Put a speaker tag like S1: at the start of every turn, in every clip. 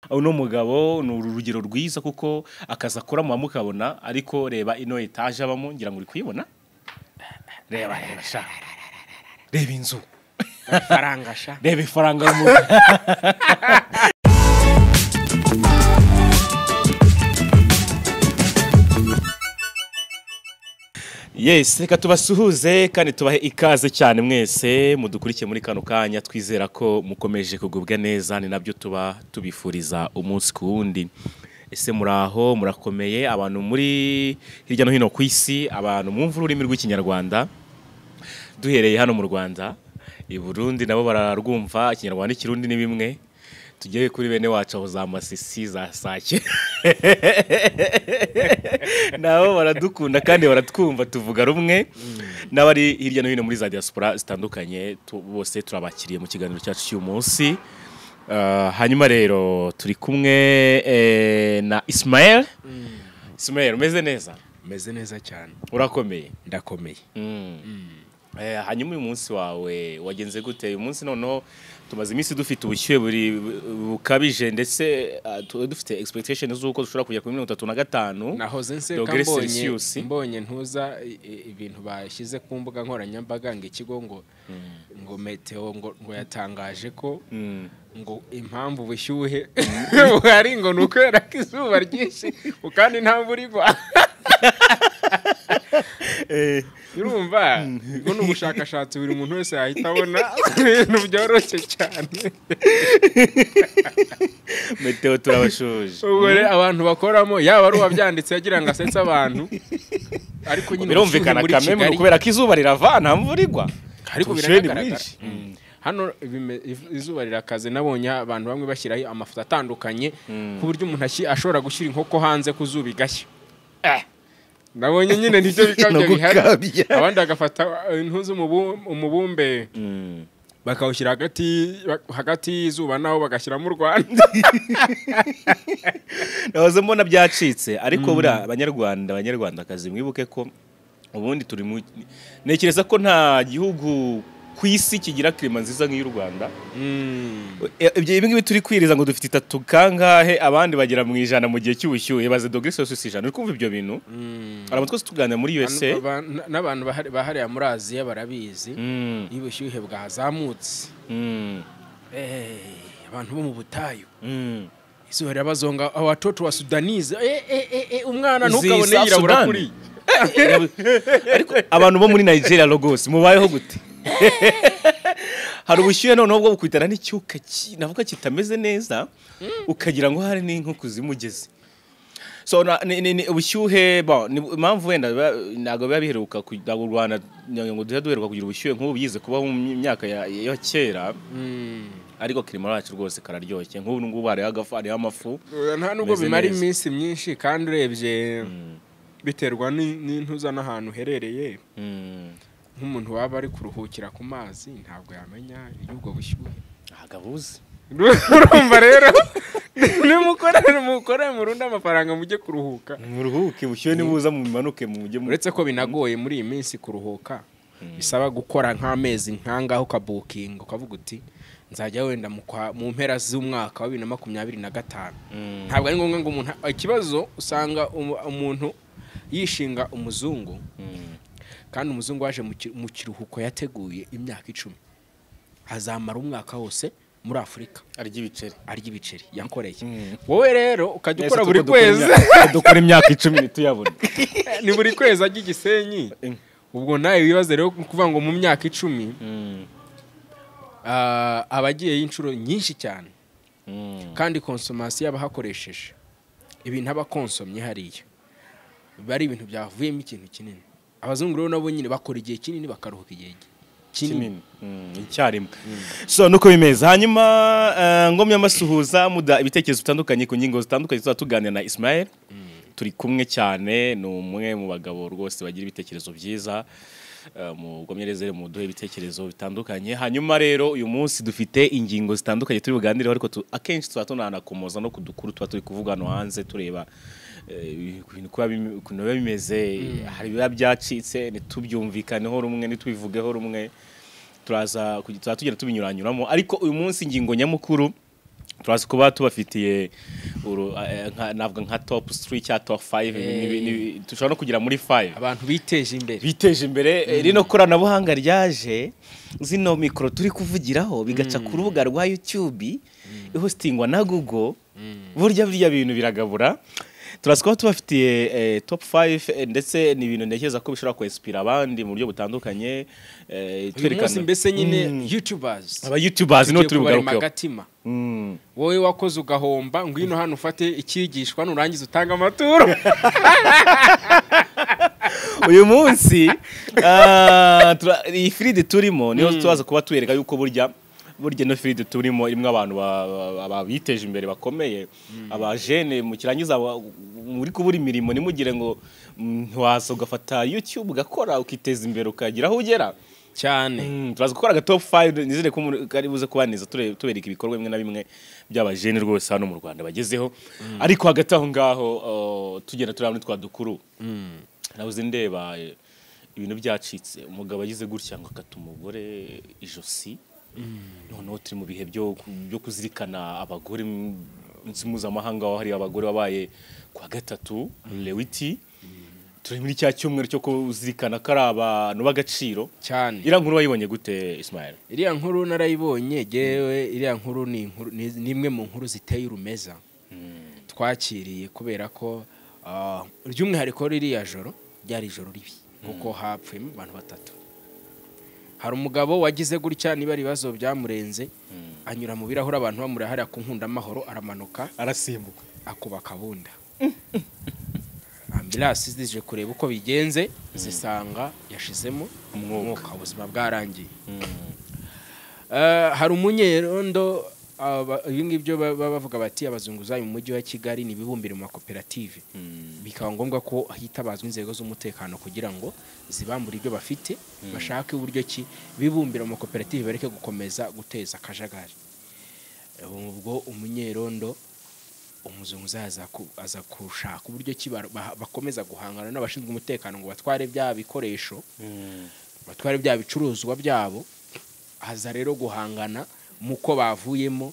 S1: Uno mugabo ni urugero rwiza kuko akazi akora muba mukabona, ariko reba ino etaje abamo, ngira ngo uri kuyibona. Reba reba sha, reba inzu,
S2: ifaranga sha,
S1: reba ifaranga mu Yes, reka tubasuhuze kandi tubahe ikaze cyane mwese mudukurikiye muri kano kanya, twizera ko mukomeje kugubwa neza, ni nabyo tuba tubifuriza umunsi ku wundi. Ese muraho, murakomeye abantu muri hirya no hino ku isi, abantu mwumva ururimi rw'Ikinyarwanda, duhereye hano mu Rwanda, i Burundi nabo bararwumva, Ikinyarwanda n'ikirundi ni bimwe. Tugere kuri bene wacu aho za Masisi, za Sake, nabo baradukunda kandi baratwumva, tuvuga rumwe. N'abari hirya no hino muri za diaspora zitandukanye, bose turabakiriye mu kiganiro cyacu cy'uyu munsi. Hanyuma rero turi kumwe na Ismael. Ismael, umeze neza?
S2: Meze neza cyane.
S1: Urakomeye?
S2: Ndakomeye.
S1: Hanyuma uyu munsi wawe wagenze gute? Uyu munsi noneho tumaze iminsi dufite ubushyuhe buri bukabije, ndetse dufite expectation z'uko dushobora kujya kuri 35.
S2: Nahoze nseka mbonye ntuza ibintu bashyize ku mbuga nkoranyambaga ngo ikigo ngo meteo ngo yatangaje ko ngo impamvu ubushyuhe buhari ngo ni ukubera ko izuba ryinshi kandi nta mvura igwa. Urumva ngo ni ubushakashatsi buri muntu wese yahita abona ibintu byoroshye cyane.
S1: Meteo turabashuje.
S2: Ubwo rero abantu bakoramo, yaba ari uwabyanditse yagira ngo asetse abantu, ariko nyine
S1: birumvikana kameme kubera ko izuba rirava nta mvura igwa,
S2: ariko biragaragara hano izuba rirakaze. Nabonye abantu bamwe bashyiraho amafoto atandukanye ku buryo umuntu ashobora gushyira inkoko hanze ku zuba igashya. Nabonye nyine nibyo bikabyo bihari, abandi agafata intuzi umubumbe bakawushyira hagati y'izuba naho bagashyiramo u Rwanda.
S1: Nahoze mbona byacitse, ariko buriya Abanyarwanda, Abanyarwandakazi mwibuke ko ubundi turi mu, ntekereza ko nta gihugu ku isi kigira klima nziza nk'iy'u Rwanda. Ibyo ngibi turi kwiriza ngo dufite itatu kangahe, abandi bagera mu 100 mu gihe cy'ubushyuhe, baze dogere Celsius 100. Uri kumva ibyo bintu? Arabo twese tuganira muri USA
S2: n'abantu bahariya muri Aziya barabizi, iyo ubushyuhe bwazamutse abantu bo mu butayu izuba rirabazonga, abatoto wa Sudanese umwana ntukabone yirabura kuri.
S1: Ariko abantu bo muri Nigeria Lagos mubayeho gute? Hari ubushyuhe noneho bwo bukwitana n'icyuka navuga kitameze neza, ukagira ngo hari n'inkuku zimugeze. So ni ubushyuhe, impamvu wenda ntabwo biba biheruka u Rwanda ngo duhe duheruka kugira ubushyuhe nk'ubu bize kubaho mu myaka ya kera, ariko kirimo yacu rwose kararyoshye. Nk'ubu ngubu hariho agafu, hariho amafu,
S2: nta nubwo bimara iminsi myinshi, kandi urebye biterwa n'intuza n'ahantu uherereye. Nk'umuntu waba ari kuruhukira ku mazi ntabwo yamenya ubwo bushyuhe,
S1: agabuze.
S2: Urumva rero nimukore murundi amafaranga mujye kuruhuka,
S1: muruhuke bushyuhe nibuza mumanuke mujye.
S2: Uretse ko binagoye muri iyi minsi kuruhuka, bisaba gukora nk'amezi nkangaho ukabukinga ukavuga uti nzajya wenda mu mpera z'umwaka wa 2025. Ntabwo ari ngombwa ngo umuntu, ikibazo usanga umuntu yishinga umuzungu, kandi umuzungu waje mu kiruhuko yateguye imyaka 10, azamara umwaka wose muri Afurika arya ibiceri yakoreye. Wowe rero ukajya ukora buri kwezi,
S1: dukora imyaka 10 ntituyabone,
S2: ni buri kwezi ajya Igisenyi. Ubwo nawe wibaze rero kuvuga ngo mu myaka 10 abagiye y'inshuro nyinshi cyane, kandi konsomasiyo y'abahakoresheje ibintu abakonsomye hariya bari ibintu byavuyemo ikintu kinini. Abazungu rero nabo nyine bakora igihe kinini bakaruhuka igihe kinini
S1: icyarimwe. So nuko bimeze. Hanyuma ngomye amasuhuza muda ibitekerezo bitandukanye ku ngingo zitandukanye tuzatuganira na Ismael. Turi kumwe cyane, ni umwe mu bagabo rwose bagira ibitekerezo byiza, mugomyereze muduhe ibitekerezo bitandukanye. Hanyuma rero uyu munsi dufite ingingo zitandukanye turi buganireho, ariko akenshi tuba tunanakomoza no kudukuru tuba turi kuvuga no hanze, tureba ibintu kuba bimeze, hari biba byacitse ntitubyumvikaneho rumwe, ntitubivugeho rumwe, turaza tugenda tubinyuranyuramo. Ariko uyu munsi ingingo nyamukuru Turaza kuba tubafitiye navuga nka top 3 cyangwa top 5, dushobora no kugera muri 5
S2: abantu biteje imbere.
S1: Biteje imbere. Rino koranabuhanga ryaje, zino mikoro turi kuvugiraho bigaca ku rubuga rwa YouTube ihostingwa na Google, burya birya bintu biragabura. Turaza kuba tubafitiye top 5, ndetse ni ibintu ntekereza ko bishobora kwinspira abandi mu buryo butandukanye.
S2: Twerekana mbese nyine YouTubers,
S1: aba YouTubers niho turi bugarukeho.
S2: Wowe wakoze ugahomba, ngwino hano ufate ikigishwa nurangiza utanga amaturo.
S1: Uyu munsi iyi firidi turimo niyo tubaza kuba tubereka yuko burya no firidi turimo irimo abantu babiteje imbere bakomeye, abajene mukirangiza muri kubura imirimo nimugire ngo ntiwaza ugafata YouTube ugakora ukiteza imbere ukagira aho ugera
S2: cyane.
S1: Turaza gukora aga top 5, nizere ko kari buze kubaneza tubereka ibikorwa bimwe na bimwe by'abajene rwose hano mu Rwanda bagezeho. Ariko hagati aho ngaho tugenda turabona twa dukuru. Nabuze ndeba ibintu byacitse, umugabo agize gutya ngo akata umugore ijosi. Noneho turi mu bihe byo kuzirikana abagore, umunsi mpuzamahanga wahariwe abagore wabaye kwa 3 Lewiti. Turi muri cya cyumweru cyo kuzirikana ko ari abantu b'agaciro
S2: cyane.
S1: Iriya nkuru wayibonye gute Ismael?
S2: Iriya nkuru narayibonye jewe. Iriya nkuru ni imwe mu nkuru ziteye urumeza twakiriye, kubera ko by'umwihariko ririya joro ryari ijoro ribi, kuko hapfuyemo abantu 3. Hari umugabo wagize gutya, niba ari ibibazo byamurenze, anyura mu birahuri abantu bamuri hariya ku Nkundamahoro, aramanuka
S1: arasimbuka
S2: akuba akabunda. Ambulance zije kureba uko bigenze, zisanga yashizemo umwuka, ubuzima bwarangiye. Hari umunyerondo, ibi ngibyo bavuga bati abazunguzayi mu mujyi wa Kigali ni ibibumbire mu makoperative, bikaba ngombwa ko hitabazwa inzego z'umutekano kugira ngo zibambure ibyo bafite, bashake uburyo ki bibumbira mu makoperative bareke gukomeza guteza akajagari. Ubwo umunyerondo umuzunguzayi aza kushaka uburyo ki bakomeza guhangana n'abashinzwe umutekano ngo batware bya bikoresho, batware bya bicuruzwa byabo. Aza rero guhangana muko bavuyemo,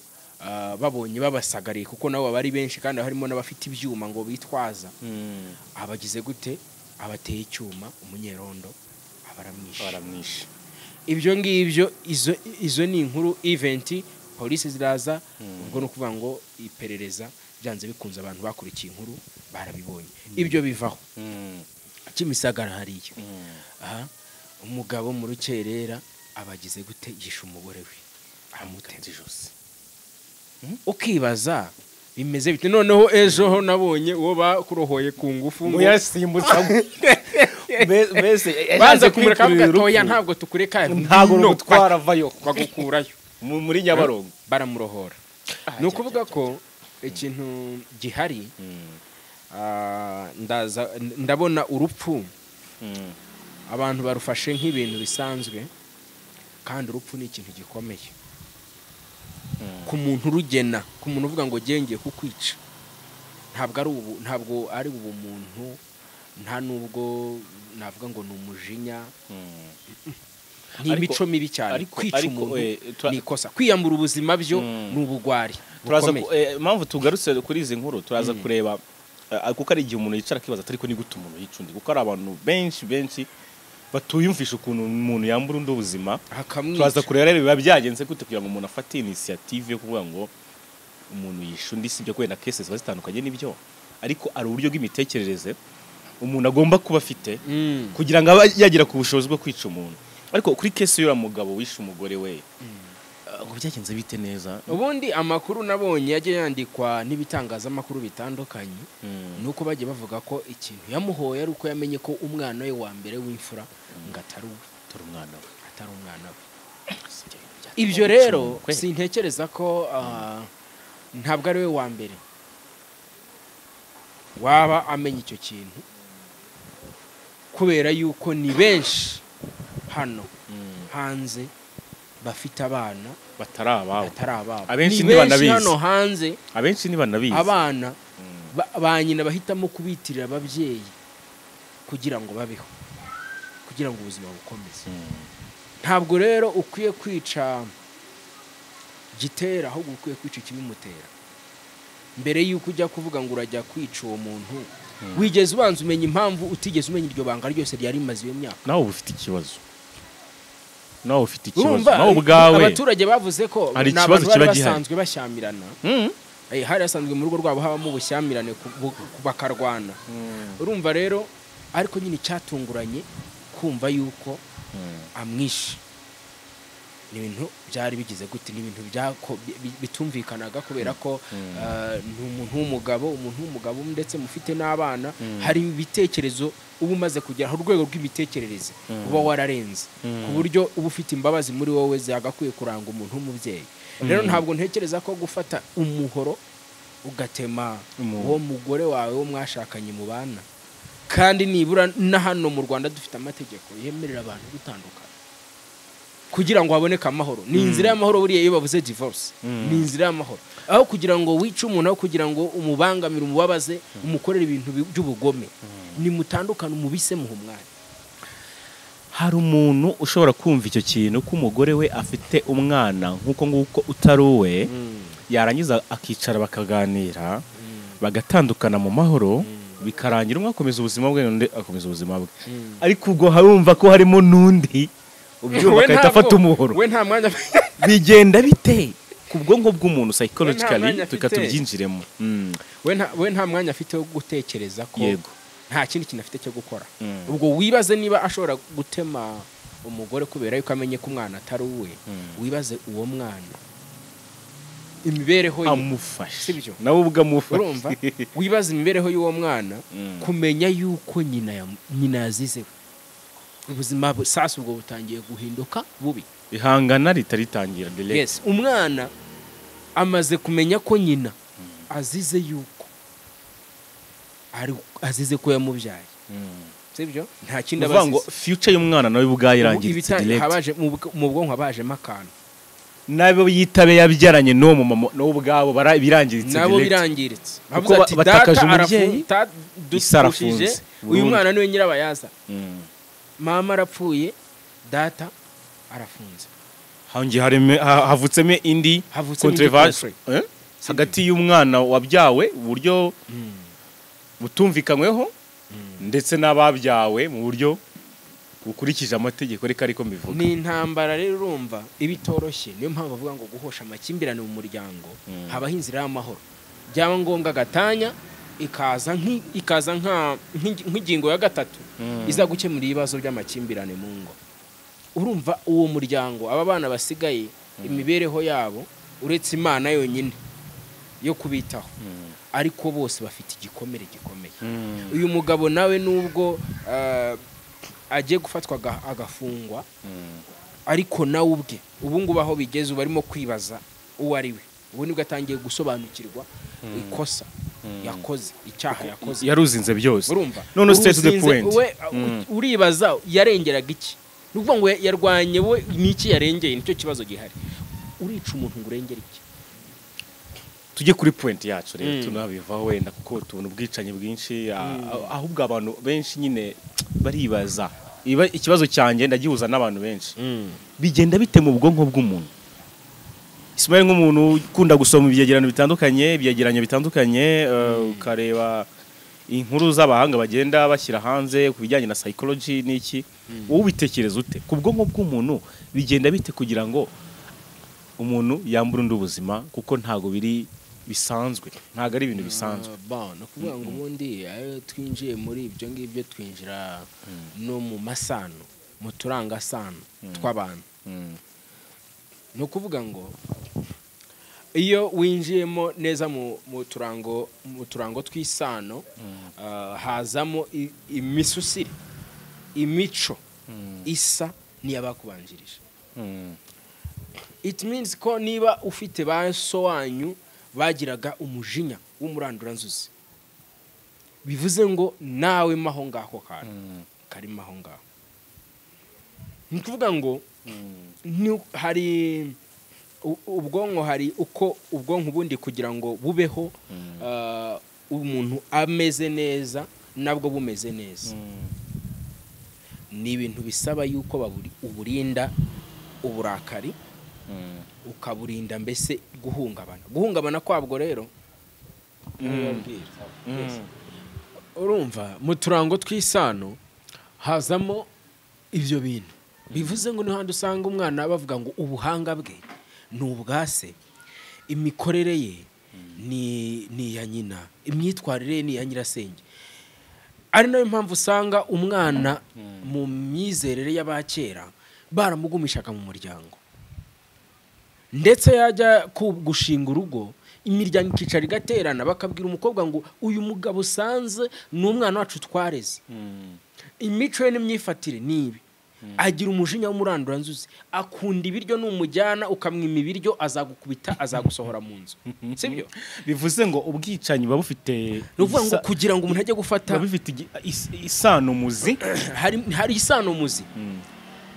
S2: babonye babasagariye, kuko nabo bari benshi kandi harimo n'abafite ibyuma ngo bitwaza. Abagize gute, abateye icyuma umunyerondo abaramwishe. Ibyo ngibyo izo ni inkuru event, polisi ziraza, ubwo no kuvuga ngo iperereza byanze bikunze abantu bakurikiye inkuru barabibonye. Ibyo bivaho. Kimisagara hariya, aha umugabo mu rukerera abagize gute, yishe umugore we aramuteze ijosi. Ukibaza bimeze bite. Noneho ejo ho nabonye uwo bakurohoye ku ngufu
S1: ngo yasimbutsa mbese
S2: banza kumureka gatoya, ntabwo tukureka,
S1: ntabwo rugutwara vayo,
S2: bagukurayo
S1: muri Nyabarongo
S2: baramurohora. Ni ukuvuga ko ikintu gihari, ndaza ndabona urupfu abantu barufashe nk'ibintu bisanzwe, kandi urupfu ni ikintu gikomeye ku muntu urugena, ku muntu uvuga ngo gengeye kukwica. Ntabwo ari ubumuntu, nta nubwo navuga ngo ni umujinya, ni imico mibi cyane. Kwica umuntu ni ikosa, kwiyambura ubuzima byo ni ubugwari bukomeye.
S1: Impamvu tugarutse kuri izi nkuru, turaza kureba kuko ari igihe umuntu yicara akibaza ariko ni gute umuntu yica undi, kuko ari abantu benshi benshi batuyumvisha ukuntu umuntu yambura undi ubuzima. Turaza kureba rero biba byagenze gute kugira ngo umuntu afate initiative yo kuvuga ngo umuntu yishe undi. Sibyo kwenda cases ziba zitandukanye n'ibyo, ariko ari uburyo bw'imitekerereze umuntu agomba kuba afite kugira ngo abe yagera ku bushobozi bwo kwica umuntu. Ariko kuri case y'uriya mugabo wishe umugore we, ngo byagenze bite neza?
S2: Ubundi amakuru nabonye yagiye yandikwa n'ibitangazamakuru bitandukanye, nuko bagiye bavuga ko ikintu yamuhoye ari uko yamenye ko umwana we wa mbere w'imfura ngo atari
S1: umwana we,
S2: atari umwana we. Ibyo rero sintekereza ko ntabwo ari we wa mbere waba amenya icyo kintu, kubera yuko ni benshi hano hanze bafite abana
S1: batari ababo.
S2: Abenshi ntibanabizi hano hanze,
S1: abenshi ntibanabizi.
S2: Abana ba nyina bahitamo kubitirira ababyeyi kugira ngo babeho, kugira ngo ubuzima bukomeze. Ntabwo rero ukwiye kwica Gitera, ahubwo ukwiye kwica ikibimutera mbere y'uko ujya kuvuga ngo urajya kwica uwo muntu. Wigeze ubanza umenya impamvu? Utigeze umenya iryo banga ryose ryari rimaze iyo myaka?
S1: Nawe uba ufite ikibazo, nawe ufite ikibazo.
S2: Urumva,
S1: nawe ubwawe
S2: abaturage bavuze ko
S1: hari
S2: ni
S1: ikibazo
S2: abantu bari
S1: kiba gihari.
S2: basanzwe bashyamirana. Hari hasanzwe mu rugo rwabo habamo ubushyamirane, bakarwana. Urumva rero, ariko nyine icyatunguranye kumva yuko amwishe ni ibintu byari bigize gute, ni ibintu bitumvikanaga, kubera ko ni umuntu w'umugabo, umuntu w'umugabo ndetse mufite n'abana. Hari ibitekerezo uba umaze kugera aho, urwego rw'imitekerereze uba wararenze, ku buryo uba ufite imbabazi muri wowe zagakwiye kuranga umuntu w'umubyeyi. Rero ntabwo ntekereza ko gufata umuhoro ugatema
S1: Umuntu.
S2: uwo mugore wawe wo mwashakanye mubana, kandi nibura na hano mu Rwanda dufite amategeko yemerera abantu gutandukana kugira ngo haboneke amahoro. Ni inzira y'amahoro. Buriya iyo bavuze divorce, ni inzira y'amahoro. Aho kugira ngo wice umuntu, aho kugira ngo umubangamire, umubabaze, umukorere ibintu by'ubugome, ni mutandukane, umubise, muha umwanya.
S1: Hari umuntu ushobora kumva icyo kintu ko umugore we afite umwana nk'uko nguko utari uwe, yarangiza akicara bakaganira, bagatandukana mu mahoro, bikarangira umwe akomeza ubuzima bwe, undi akomeza ubuzima bwe, ariko ubwo harumva ko harimo n'undi ubyumva
S2: We
S1: agahita afata umuhoro?
S2: We nta mwanya
S1: Bigenda bite ku bwonko bw'umuntu psychologically?
S2: Mwanya afite.
S1: Tuka tubyinjiremo.
S2: We nta mwanya afite wo gutekereza ko nta kindi kintu afite cyo gukora. Ubwo wibaze niba ashobora gutema umugore kubera yuko amenye ko umwana atari uwe. Wibaze uwo mwana, imibereho ye.
S1: Amufashe.
S2: Sibyo?
S1: Nawe ubwo amufashe.
S2: Urumva, wibaze imibereho y'uwo mwana, kumenya yuko nyina yazize, ubuzima sasa ubwo butangiye guhinduka bubi.
S1: Ihangana ritaritangira direct.
S2: Yes, umwana amaze kumenya ko nyina azize yuko ari azize ko yamubyaye. Sibyo? Nta kindi
S1: Ni
S2: aba
S1: ukuvuga ngo
S2: azize.
S1: Future y'umwana nawe ubwayo irangiritse direct.
S2: Habaje mu bwonko habajemo akantu.
S1: Nabo yitabe yabyaranye n'uwo mumama, n'uwo ubwabo birangiritse
S2: Nabo
S1: direct.
S2: birangiritse.
S1: Kuko
S2: Bavuze ati,
S1: batakaje
S2: "Data
S1: umubyeyi, isi arafunze
S2: dupfushije uyu
S1: burundu."
S2: mwana niwe nyirabayaza, mama arapfuye, data arafunze.
S1: Hongeye havutsemo indi
S2: Havutsemo indi
S1: controversy,
S2: conflict.
S1: eh? Hagati y'umwana wabyawe mu buryo butumvikanyweho ndetse n'ababyawe mu buryo bukurikije amategeko, reka ariko mbivuga.
S2: Ni intambara rero, urumva iba itoroshye. Niyo mpamvu bavuga ngo guhosha amakimbirane mu muryango, habaho inzira y'amahoro, byaba ngombwa gatanya ikaza ikaza nk'ingingo ya gatatu iza gukemura ibibazo by'amakimbirane mu ngo. Urumva uwo muryango, aba bana basigaye, imibereho yabo, uretse Imana yonyine yo kubitaho, ariko bose bafite igikomere gikomeye. Uyu mugabo nawe, nubwo agiye gufatwa agafungwa, ariko nawe ubwe ubu ngubu aho bigeze ubu arimo kwibaza uwo ari we. Ubu nibwo atangiye gusobanukirwa ikosa yakoze, icyaha yakoze.
S1: Yaruzinze byose.
S2: Urumva?
S1: None straight to the
S2: Uruzinze,
S1: point.
S2: we uribaza yarengeraga iki? Ni ukuvuga ngo yarwanye we n'iki yarengeye? Nicyo kibazo gihari. Urica umuntu ngo urengere iki?
S1: Tujye kuri point yacu rero. Tunabivaho wenda kuko tubona ubwicanyi bwinshi, ahubwo abantu benshi nyine baribaza. Ikibazo cyanjye ndagihuza n'abantu benshi: bigenda bite mu bwonko bw'umuntu? Ismail, nk'umuntu ukunda gusoma ibyegeranyo bitandukanye, ibyegeranyo bitandukanye, ukareba inkuru z'abahanga bagenda bashyira hanze ku bijyanye na psychology n'iki, wowe ubitekereza ute? Ku bwonko bw'umuntu bigenda bite kugira ngo umuntu yambure undi ubuzima? Kuko ntago biri bisanzwe, ntago ari ibintu bisanzwe.
S2: Ah, bon, ni ukuvuga ngo ubundi iyo twinjiye muri ibyo ngibyo, twinjira no mu masano, mu turangasano tw'abantu. Ni ukuvuga ngo iyo winjiyemo neza mu turango tw'isano, hazamo imisusire, imico isa n'iy'abakubanjirije. It means ko niba ufite ba so wanyu bagiraga umujinya w'umuranduranzuzi, bivuze ngo nawe mo aho ngaho kantu karimo aho ngaho. Ni ukuvuga ngo hari ubwonko, hari uko ubwonko ubundi kugira ngo bubeho, umuntu ameze neza nabwo bumeze neza, ni ibintu bisaba yuko uburinda uburakari. Ukaburinda mbese guhungabana kwabwo rero. Urumva mu turango tw'isano hazamo ibyo bintu bivuze ngo n'ahandi usanga umwana bavuga ngo ubuhanga bwe ni ubwase, imikorere ye ni iya nyina, imyitwarire ye ni iya nyirasenge. Ari nayo mpamvu usanga umwana mu myizerere y'abakera baramugumishaga mu muryango, ndetse yajya gushinga urugo imiryango ikicara igaterana, bakabwira umukobwa ngo uyu mugabo usanze ni umwana wacu twareze, imico ye n'imyifatire ni ibi, agira umujinya w'umuranduranzuzi, akunda ibiryo, numujyana ukamwima ibiryo azagukubita, azagusohora mu nzu. Sibyo?
S1: Bivuze ngo ubwicanyi buba bufite,
S2: ni ukuvuga ngo kugira ngo umuntu ajye gufata
S1: buba bifite isano muzi,
S2: hari isano muzi,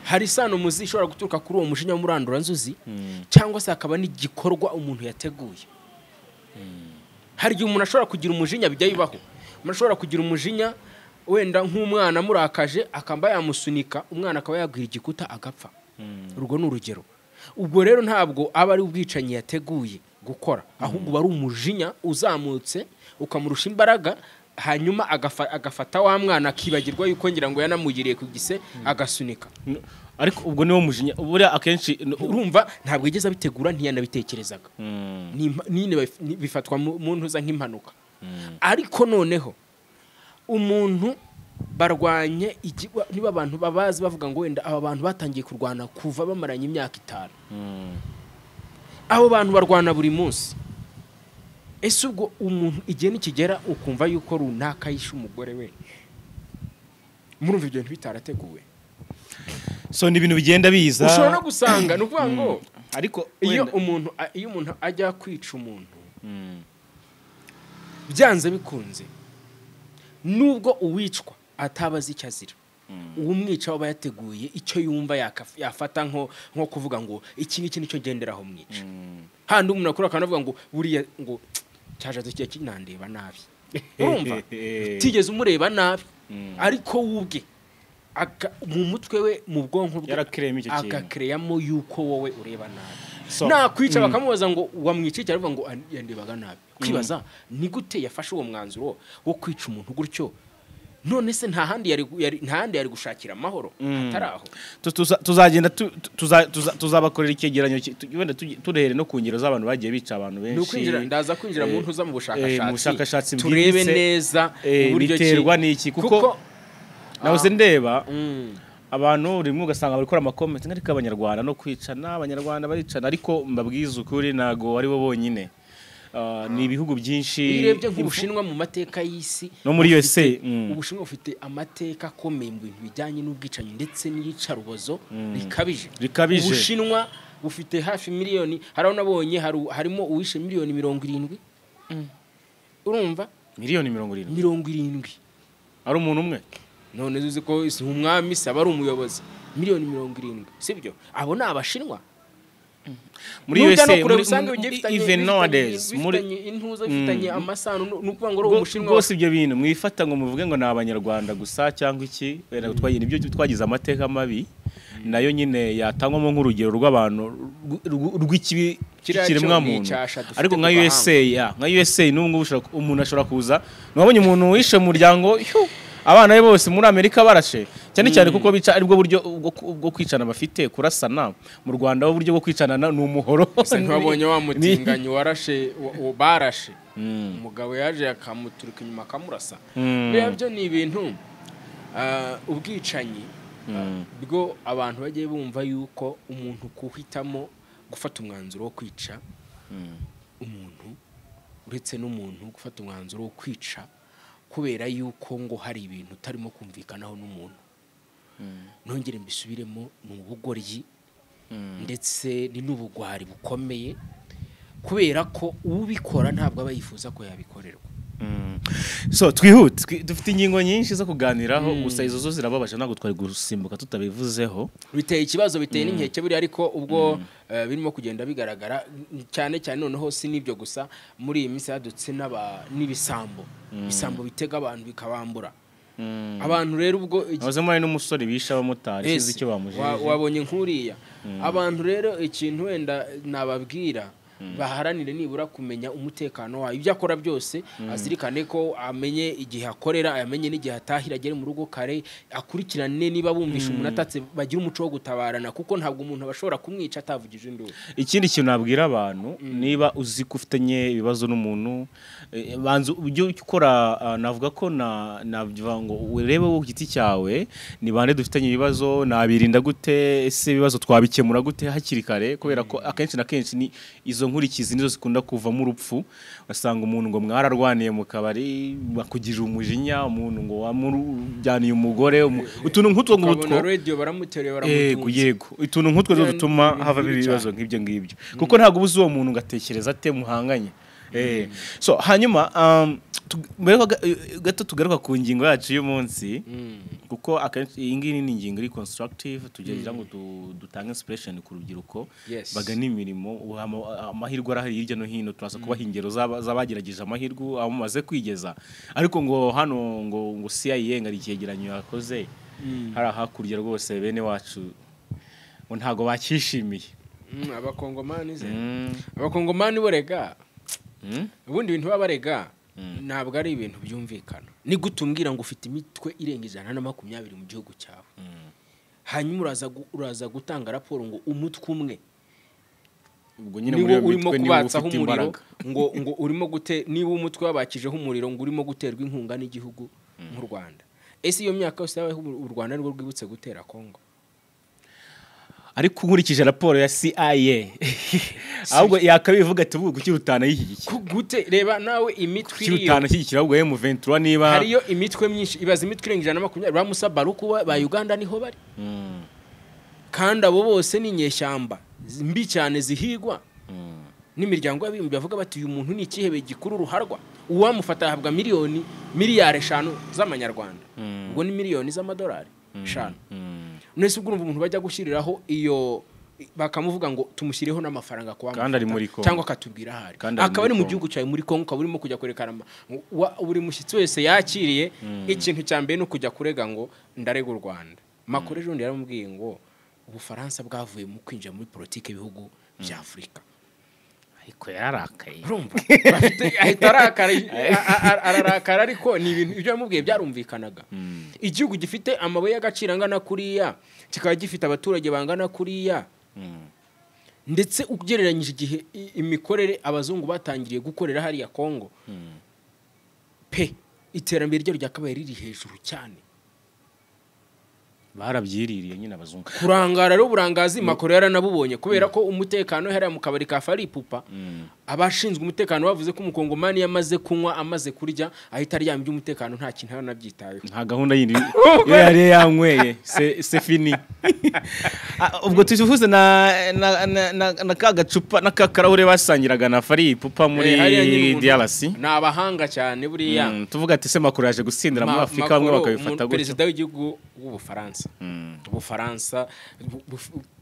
S2: hari isano muzi ishobora guturuka kuri uwo mujinya w'umuranduranzuzi, cyangwa se hakaba n'igikorwa umuntu yateguye. Hari igihe umuntu ashobora kugira umujinya, bijya bibaho, umuntu ashobora kugira umujinya wenda nk'umwana amurakaje akaba yamusunika, umwana akaba yagwira igikuta agapfa. Urwo ni urugero. Ubwo rero ntabwo aba ari ubwicanyi yateguye gukora, ahubwo uba ari umujinya uzamutse ukamurusha imbaraga, hanyuma agafata wa mwana akibagirwa yuko ngira ngo yanamugiriye ku gise agasunika.
S1: Ariko ubwo niwo mujinya buriya akenshi
S2: urumva ntabwo yigeze abitegura, ntiyanabitekerezaga, nyine bifatwa mu ntuza nk'impanuka. Ariko noneho umuntu barwanye, niba abantu babazi bavuga ngo wenda aba bantu batangiye kurwana kuva bamaranye imyaka 5, abo bantu barwana buri munsi. Ese ubwo umuntu igihe nikigera ukumva yuko runaka yishe umugore we, murumva ibyo bintu bitarateguwe?
S1: So ni ibintu bigenda biza,
S2: ushobora no gusanga ni ukuvuga ngo
S1: ariko
S2: iyo umuntu ajya kwica umuntu byanze bikunze, nubwo uwicwa atabazi icyo azira, uwumwica aba yateguye icyo yumva yafata nko kuvuga ngo iki ngiki nicyo ngenderaho mwica. Handi umuntu akora akanavuga ngo buriya ngo cyaje kigiye kinandeba nabi, urumva utigeze umureba nabi, ariko wubwe mu mutwe we, mu bwonko bwe agakreyamo yuko wowe ureba nabi. Nakwica bakamubaza ngo wamwica iki, aravuga ngo yandebaga nabi. Kwibaza ni gute yafashe uwo mwanzuro wo kwica umuntu gutyo? None se nta handi yari gushakira amahoro atari aho?
S1: Tuzagenda tuzabakorera icyegeranyo wenda turehere no ku ngero z'abantu bagiye bica abantu benshi.
S2: Ndaza kwinjira mu ntuza mu bushakashatsi turebe neza uburyo
S1: biterwa n'iki, kuko nahoze ndeba abantu rimwe ugasanga bari gukora amakomenti ariko abanyarwanda no kwicana, abanyarwanda baricana, ariko mbabwiza ukuri ntago ari bo bonyine. Ni ibihugu byinshi.
S2: Urebye nk'Ubushinwa mu mateka y'isi
S1: no muri USA,
S2: Ubushinwa bufite amateka akomeye mu bintu bijyanye n'ubwicanyi ndetse n'iyicarubozo rikabije. Ubushinwa bufite hafi miliyoni, hari aho nabonye harimo uwishe miliyoni 70. Urumva
S1: miliyoni 70
S2: 70
S1: ari umuntu umwe?
S2: None uzi ko umwami se aba ari umuyobozi, miliyoni 70, sibyo? Abo ni Abashinwa.
S1: Muri USA, even nowadays,
S2: muri intuza bifitanye amasano, nukuvuga ngo Umushinwa
S1: rwose ibyo bintu mwifata ngo muvuge ngo ni Abanyarwanda gusa cyangwa iki, wenda twagira ibyo twagize amateka mabi nayo nyine yatangwamo nk'urugero rw'abantu rw'ikibi kiremwa muntu. Ariko nka USA, nka USA n'ubu ngubu umuntu ashobora kuza, nabonye umuntu wishe umuryango, abana be bose muri Amerika barashe, cyane cyane kuko bica aribwo buryo bwo kwicana bafite, kurasana. Mu Rwanda uburyo bwo kwicana ni umuhoro.
S2: Ntibabonye wa mutinganyi warashe, barashe umugabo yaje akamuturuka inyuma akamurasa. Biriya byo ni ibintu ubwicanyi bwo abantu bagiye bumva yuko umuntu kuhitamo gufata umwanzuro wo kwica umuntu, uretse n'umuntu gufata umwanzuro wo kwica kubera yuko ngo hari ibintu utarimo kumvikanaho n'umuntu. Nongere mbisubiremo, ni ubugoryi ndetse ni n'ubugwari bukomeye, kubera ko ubikora ntabwo aba yifuza ko yabikorerwa.
S1: So twihute, dufite ingingo nyinshi zo kuganiraho, gusa izo zo zirababaje, ntabwo twari gusimbuka tutabivuzeho.
S2: Biteye ikibazo, biteye n'inkeke buri, ariko ubwo birimo kugenda bigaragara cyane cyane. Noneho si nibyo gusa, muri iyi minsi yadutse n'ibisambo, ibisambo bitega abantu bikabambura. Abantu rero ubwo
S1: Abazemo hari n'umusore bisha abamotari, sinzi icyo bamujeje.
S2: Wabonye nkuriya. Abantu rero ikintu wenda nababwira, baharanire nibura kumenya umutekano wayo, ibyo akora byose azirikane ko amenye igihe akorera, amenye n'igihe atahira, agere mu rugo kare, akurikirane niba bumvisha umuntu atatse, bagire umuco wo gutabarana, kuko ntabwo umuntu aba ashobora kumwica atavugije induru.
S1: Ikindi kintu nabwira abantu, niba uzi ko ufitanye ibibazo n'umuntu, banza ujye ukora, navuga ko navuga ngo urebe wowe ku giti cyawe, ni bande dufitanye ibibazo, nabirinda gute, ese ibibazo twabikemura gute hakiri kare, kubera ko akenshi na kenshi ni izo nkurikizi nizo zikunda kuvamo urupfu. Basanga umuntu ngo mwararwaniye mu kabari, bakugirira umujinya, umuntu ngo wamujyaniye umugore, utuntu nk'utwo ngutwo.
S2: Ukabona radio baramuteruye, baramutunze.
S1: Yego, utuntu nk'utwo
S2: Biriya ni
S1: dutuma
S2: ibintu
S1: havamo
S2: bibi
S1: ibibazo
S2: cyane.
S1: nk'ibyo ngibyo, kuko ntabwo ubuze uwo muntu ngatekereza ate muhanganye. So hanyuma mbere ko gato tugaruka ku ngingo yacu y'umunsi, kuko akenshi iyi ngiyi ni ingingo iri constructive, tugerageza ngo dutange inspiration ku rubyiruko bagana imirimo. Ubu amahirwe arahari hirya no hino, turaza kubaha ingero z'abagerageje amahirwe aho mumaze kwigeza. Ariko ngo hano ngo CIA ngo ari icyegeranyo yakoze hari hakurya, rwose bene wacu ngo ntago bakishimiye.
S2: Abakongomani ze, abakongomani bo rega, ubundi ibintu baba barega ntabwo ari ibintu byumvikana. Ni gute umbwira ngo ufite imitwe irenga 120 mu gihugu cyawe, hanyuma uraza gutanga raporo ngo umutwe umwe
S1: Ubwo nyine muri
S2: niwo
S1: iyo
S2: urimo
S1: mitwe niwo
S2: kubatsaho
S1: ufite
S2: umuriro,
S1: imbaraga.
S2: ngo urimo gute, niba umutwe wabakijeho umuriro ngo urimo guterwa inkunga n'igihugu nk'u Rwanda? Ese iyo myaka yose yabayeho, u Rwanda nirwo rwibutse gutera Kongo?
S1: Ariko nkurikije raporo ya CIA, ahubwo yakabivuga ati ubu kuki rutanayishyigikiye?
S2: Gute? Reba nawe imitwe
S1: Kuki
S2: iriyo.
S1: rutanashyigikira ahubwo M23 niba
S2: Hariyo imitwe myinshi, ibaza imitwe irenga 120, ba Musa Baruku ba Uganda niho bari, kandi abo bose ni inyeshyamba mbi cyane zihigwa n'imiryango y'abibumbye. Bavuga bati uyu muntu ni ikihebe gikuru ruharwa, uwamufata ahabwa miliyoni 5 miliyari z'amanyarwanda, ubwo ni miliyoni z'amadolari 5. None ubwo urumva umuntu bajya gushyiriraho iyo bakamuvuga ngo tumushyireho n'amafaranga kuba
S1: Kandi ari muri Congo.
S2: cyangwa akatubwira ahari,
S1: Kandi ari
S2: akaba
S1: muri
S2: ari mu
S1: Congo.
S2: gihugu cyawe muri Congo, ukaba urimo kujya kwerekana buri mushyitsi wese yakiriye, ikintu cya mbere ni ukujya kurega ngo ndarega u Rwanda. Macron ejo bundi yaramubwiye ngo Ubufaransa bwavuye mu kwinjira muri politiki y'ibihugu bya Afurika.
S1: Ariko yararakaye.
S2: Urumva ahita arakara, ararakara, ariko ni ibintu ibyo yamubwiye byarumvikanaga. Igihugu gifite amabuye y'agaciro angana kuriya, kikaba gifite abaturage bangana kuriya, ndetse ugereranyije igihe imikorere abazungu batangiriye gukorera hariya Kongo pe, iterambere ryo ryakabaye riri hejuru cyane.
S1: Barabyiririye nyine abazungu.
S2: Kurangara rero, uburangazi Macron yaranabubonye, kubera ko umutekano hariya mu kabari ka Fally Ipupa, abashinzwe umutekano bavuze ko umukongomani yamaze kunywa, amaze kurya, ahita aryama, iby'umutekano nta kintu aba anabyitayeho.
S1: Nta gahunda yindi, iyo yari yanyweye c'est fini. Ubwo tuvuze na ka gacupa na ka karahure basangiraga na Fally Ipupa muri
S2: Hariya nyine
S1: DRC.
S2: Ni abahanga cyane buriya.
S1: Tuvuga ati se Macron yaje gutsindira muri Afurika, bamwe
S2: Macron,
S1: bakabifata gutyo.
S2: Perezida w'igihugu w'Ubufaransa, Ubufaransa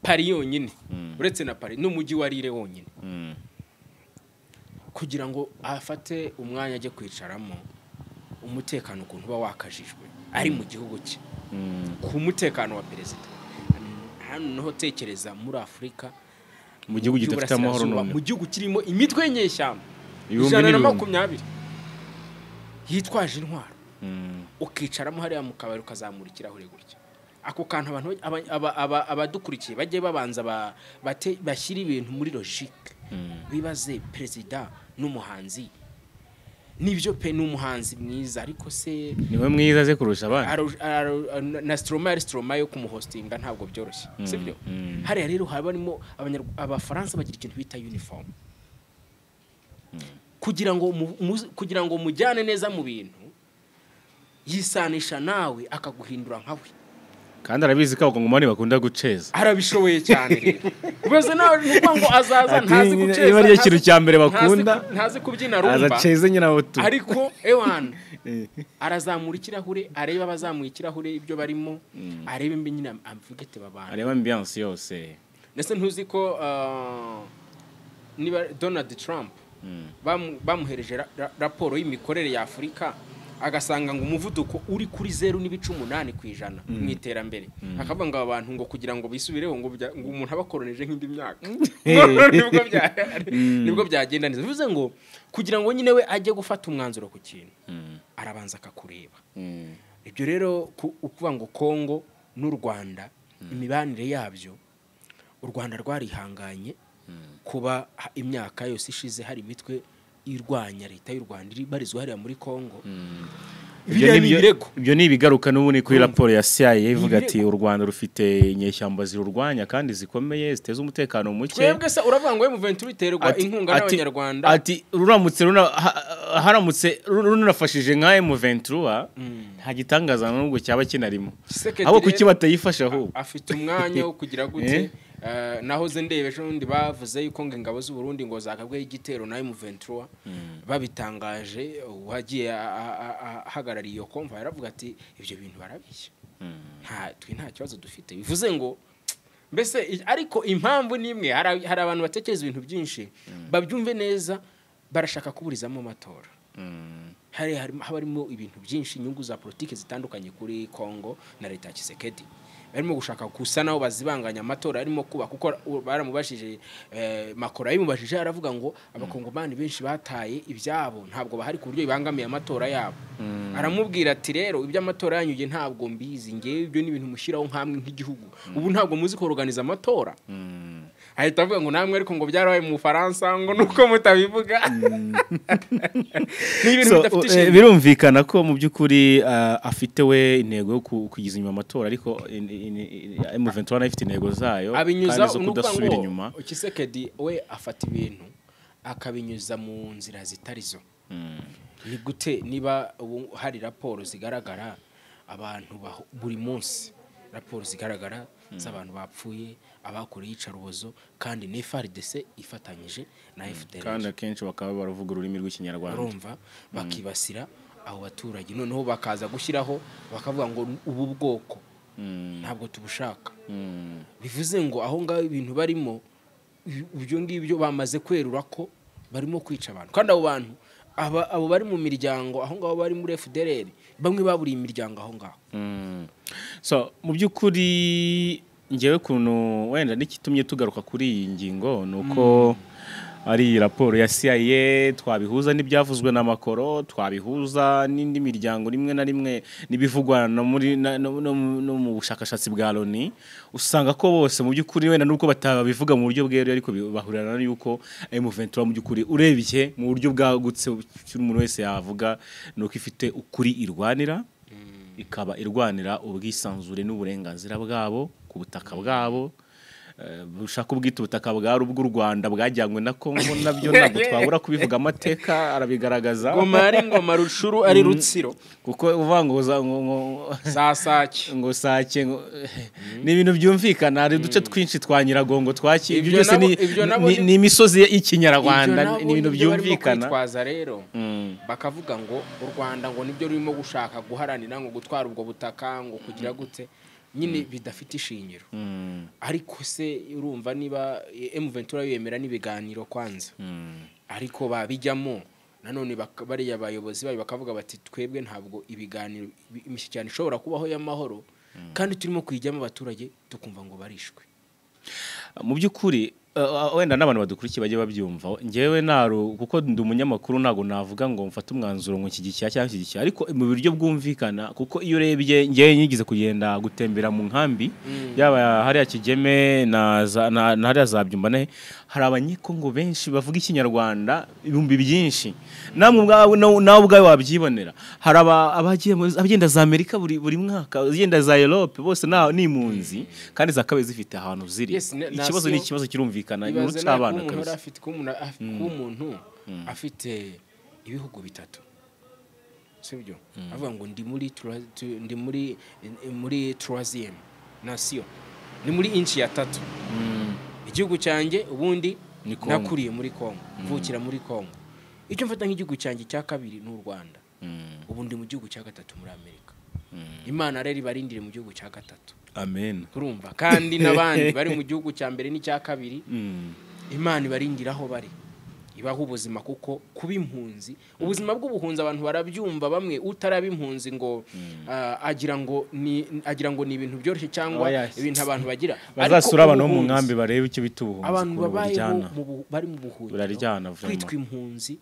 S2: Paris yonyine, uretse na Paris n'umujyi wa Lille wonyine, kugira ngo afate umwanya ajye kwicaramo, umutekano ukuntu uba wakajijwe ari mu gihugu cye, ku mutekano wa perezida hano naho, tekereza muri Afurika
S1: Mu gihugu kidafite amahoro
S2: y'Uburasirazuba,
S1: none
S2: mu gihugu kirimo imitwe y'inyeshyamba
S1: Ibihumbi
S2: ijana na
S1: n'ibihumbi.
S2: makumyabiri yitwaje intwaro, ukicaramo hariya mu kabari ukazamura ikirahure gutya. Ako kantu abantu abadukurikiye bajye babanza bashyire ibintu muri logique, bibaze perezida n'umuhanzi. Nibyo pe, ni umuhanzi mwiza, ariko se
S1: Niwe mwiza ze kurusha abandi?
S2: Na Stromae, ari Stromae yo kumuhostinga ntabwo byoroshye, sibyo? Hariya rero haba harimo Abafaransa bagira ikintu bita uniform, kugira ngo mujyane neza mu bintu, yisanisha nawe akaguhindura nkawe.
S1: Kandi arabizi ko abakongomani bakunda guceza.
S2: Arabishoboye cyane rero. Ubaze nawe, ni ukuvuga ngo azaza
S1: Ati,
S2: ntazi guceza,
S1: niba aricyo kintu cya mbere bakunda,
S2: ntazi kubyina
S1: aza
S2: rumba,
S1: aceze nyine abo tu
S2: ariko ewana arazamura ikirahure, arebe abazamuye ikirahure ibyo barimo, arebe mbi nyine avuge ati babana
S1: Areba ambiance yose.
S2: Ndetse ntuzi ko niba Donald Trump bamuhereje raporo y'imikorere ya Afurika, Agasanga ngo umuvuduko uri kuri 0.8% mu iterambere, akavuga ngo abantu ngo kugira ngo bisubireho ngo umuntu abakoroneje nk'indi myaka nibwo byagenda neza. Bivuze ngo kugira ngo nyine we ajye gufata umwanzuro ku kintu arabanza akakureba. Ibyo rero ukuvuga ngo Kongo n'u Rwanda imibanire yabyo, u Rwanda rwarihanganye kuba imyaka yose ishize hari imitwe irwanya leta y'u Rwanda ibarizwa hariya muri Kongo.
S1: Ibyo ni ibigaruka n'ubundi kuri raporo ya CIA ivuga ati u Rwanda rufite inyeshyamba zirurwanya kandi zikomeye ziteza umutekano muke.
S2: Twebwe se uravuga ngo M23 iterwa inkunga n'abanyarwanda,
S1: ati ruramutse haramutse runafashije nka M23 nta gitangaza n'ubwo cyaba kinarimo, abo kuki batayifasha ahubwo
S2: afite umwanya wo kugira gute. Nahoze ndebe ejo ndi bavuze yuko ngo ingabo z'u Burundi ngo zakabwe igitero na M23 babitangaje, wagiye ahagarariye iyo konva yaravuga ati ibyo bintu barabishye, nta twe nta kibazo dufite. Bivuze ngo mbese ariko impamvu nimwe hari abantu batekereza ibintu byinshi babyumve neza, barashaka kuburizamo amatora. Hari harimo ibintu byinshi, inyungu za politiki zitandukanye kuri Kongo na leta ya Tshisekedi barimo gushaka gusa naho bazibanganya amatora arimo kuba, kuko baramubashije Makora yimubashije aravuga ngo abakongomani benshi bataye ibyabo ntabwo bahari ku buryo ibangamiye amatora yabo. Aramubwira ati rero iby'amatora yanyu nge ntabwo mbizi, nge ibyo ni ibintu mushyiraho nkamwe nk'igihugu, ubu ntabwo muzi ko organiza amatora. Ahita avuga ngo namwe ariko ngo byarabaye mu Faransa ngo nuko mutabivuga. Ni ibintu bidafite ishingiro.
S1: Birumvikana ko mu by'ukuri afite we intego yo kugiza inyuma amatora, ariko M23 nayo ifite intego zayo kandi zo kudasubira inyuma.
S2: Tshisekedi we afata ibintu akabinyuza mu nzira zitari zo. Ni gute niba hari raporo zigaragara abantu buri munsi, raporo zigaragara z'abantu bapfuye, abakoreye iyicarubozo, kandi ni FARDC ifatanyije na FDLR,
S1: kandi akenshi bakaba baravuga ururimi rw'ikinyarwanda,
S2: urumva bakibasira abo baturage, noneho bakaza gushyiraho bakavuga ngo ubu bwoko ntabwo tubushaka. Bivuze ngo aho ngaho ibintu barimo ibyo ngibyo bamaze kwerura ko barimo kwica abantu, kandi abo bantu abo bari mu miryango aho ngaho bari muri FDLR, bamwe baburiye imiryango aho ngaho.
S1: So mu by'ukuri ngewe kuntu wenda n'ikitumye tugaruka kuri iyi ngingo nuko ari raporo ya CIA twabihuza n'ibyavuzwe na Makoro, twabihuza n'indi miryango rimwe na rimwe n'ibivugwa no muri no mu bushakashatsi bwa Loni, usanga ko bose mu by'ukuri wenda nuko batabivuga mu buryo bweruye ariko bahurirana yuko M23 mu by'ukuri urebye mu buryo bwagutse umuntu wese yavuga nuko ifite ukuri irwanira, ikaba irwanira ubwisanzure n'uburenganzira bwabo ku butaka bwabo. Bushaka ubwita ubutaka bwa rubwo Rwanda bwajyanywe na Kongo, nabyo ntabwo twabura kubivuga, amateka arabigaragaza.
S2: Ngoma ari ngoma, Rucuru ari Rutsiro,
S1: kuko uvuga ngo
S2: za Sake
S1: ngo Sake ni ibintu byumvikana. Hari uduce twinshi twa Nyiragongo twaki, ibyo byose ni imisozi y'ikinyarwanda, ni ibintu byumvikana.
S2: Kwitwaza rero bakavuga ngo u Rwanda ngo nibyo rurimo gushaka guharanira ngo gutwara ubwo butaka ngo kugira gute nyine bidafite ishingiro. Ariko se urumva niba M23 yemera n'ibiganiro kwanza, ariko babijyamo nanone bariya bayobozi bayo bakavuga bati twebwe ntabwo ibiganiro imishyikirano ishobora kubaho y'amahoro kandi turimo kuyijyamo abaturage tukumva ngo barishwe.
S1: Mu by'ukuri wenda n'abantu badukurikiye bajye babyumva, ngewe naro kuko ndi umunyamakuru ntago navuga ngo mfate umwanzuro ngo nshyigikiye cyangwa nshyigikiye, ariko mu buryo bwumvikana kuko iyo urebye ngewe nyigize kugenda gutembera mu nkambi yaba hariya Kigeme na hariya za Byumba, nahe hari abanyekongo benshi bavuga ikinyarwanda ibihumbi byinshi, namwe nawe ubwawe wabyibonera. Hari abagenda za Amerika buri mwaka, abagenda za Europe, bose ni impunzi kandi zakabaye zifite ahantu ziri. Ikibazo ni ikibazo kirumvikana.
S2: Umuntu afite ibihugu bitatu, sibyo? Avuga ngo ndi muri troisième nation, ni muri inchi ya tatu. Igihugu cyanjye ubundi nakuriye muri Kongo, mvukira muri Kongo. Icyo mfata nk'igihugu cyanjye cya kabiri ni u Rwanda. Ubundi mu gihugu cya gatatu muri Amerika. Imana rero ibarindire mu gihugu cya gatatu.
S1: Amen.
S2: Urumva kandi nabandi bari mu gihugu cya mbere n'icya kabiri, Imana ibarindira aho bari. Ibaha ubuzima, kuko kuba impunzi, ubuzima bw'ubuhunzi abantu barabyumva, bamwe utaraba impunzi ngo agira ngo ni ibintu byoroshye cyangwa ibintu abantu bagira.
S1: Bazasura abantu bo mu nkambi barebe icyo bita ubuhunzi,
S2: abantu babayeho bari mu buhungiro, kwitwa impunzi.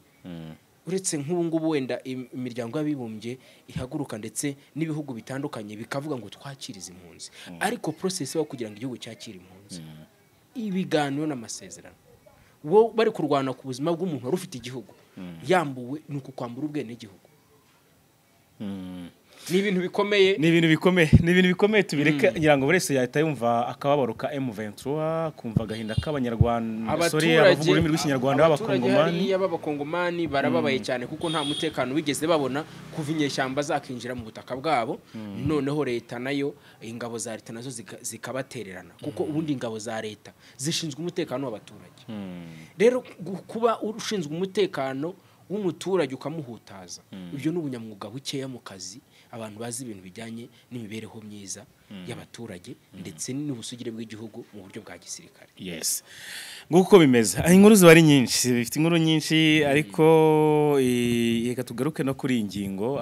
S2: Uretse nk'ubu ngubu wenda imiryango y'abibumbye ihaguruka ndetse n'ibihugu bitandukanye bikavuga ngo twakirize impunzi, ariko process yo kugira ngo igihugu cyakire impunzi, ibiganiro n'amasezerano, wo bari kurwana ku buzima bw'umuntu wari ufite igihugu yambuwe, ni ukukwambura ubwenegihugu. Ni ibintu bikomeye,
S1: ni ibintu bikomeye, ni ibintu bikomeye. Tubireke ngira ngo buri wese yahita yumva akababaro ka M23, kumva agahinda k'abanyarwanda, sorry, abavuga ururimi rw'ikinyarwanda b'abakongomani
S2: barababaye cyane, kuko nta mutekano wigeze babona kuva inyeshyamba zakinjira mu butaka bwabo. Noneho leta nayo, ingabo za leta nazo zikabatererana, kuko ubundi ingabo za leta zishinzwe umutekano w'abaturage. Rero kuba ushinzwe umutekano w'umuturage ukamuhutaza, ibyo ni ubunyamwuga bukeya mu kazi. Abantu bazi ibintu bijyanye n'imibereho myiza y'abaturage ndetse n'ubusugire bw'igihugu mu buryo bwa gisirikare.
S1: Yes, nguko bimeze. Inkuru ziba ari nyinshi, bifite inkuru nyinshi, ariko reka tugaruke no kuri ingingo.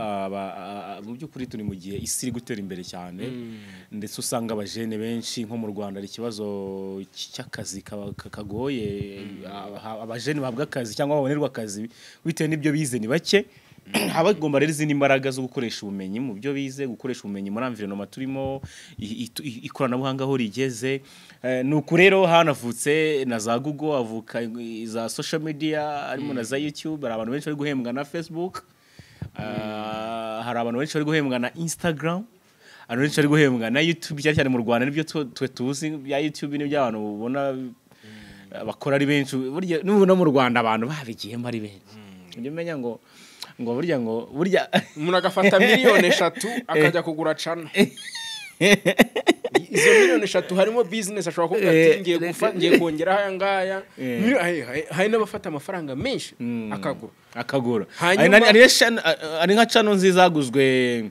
S1: Mu by'ukuri turi mu gihe isi iri gutera imbere cyane, ndetse usanga abajene benshi nko mu Rwanda ari ikibazo cy'akazi kagoye. Abajene bahabwa akazi cyangwa babonerwa akazi bitewe n'ibyo bize ni bake. Haba bagomba rero izindi mbaraga zo gukoresha ubumenyi mu byo bize, gukoresha ubumenyi muri environment turimo, ikoranabuhanga aho rigeze. Nuko rero hanavutse na za Google, avuka za social media, harimo na za YouTube. Hari abantu benshi bari guhembwa na Facebook, hari abantu benshi bari guhembwa na Instagram, abantu benshi bari guhembwa na YouTube, cyane cyane mu Rwanda nibyo twe tuzi bya YouTube, nibyo abantu ubona bakora ari benshi. Burya n'ubu no mu Rwanda abantu babigiyemo ari benshi. Ujye umenya ngo burya ngo burya
S2: umuntu agafata miliyoni 3 akajya kugura cana. Izo miliyoni 3 harimo business, ashobora kuvuga ati ngiye gufa, ngiye kongera aya ngaya. Hari n'abafata amafaranga menshi akagura.
S1: Ari nka cano nziza zaguzwe,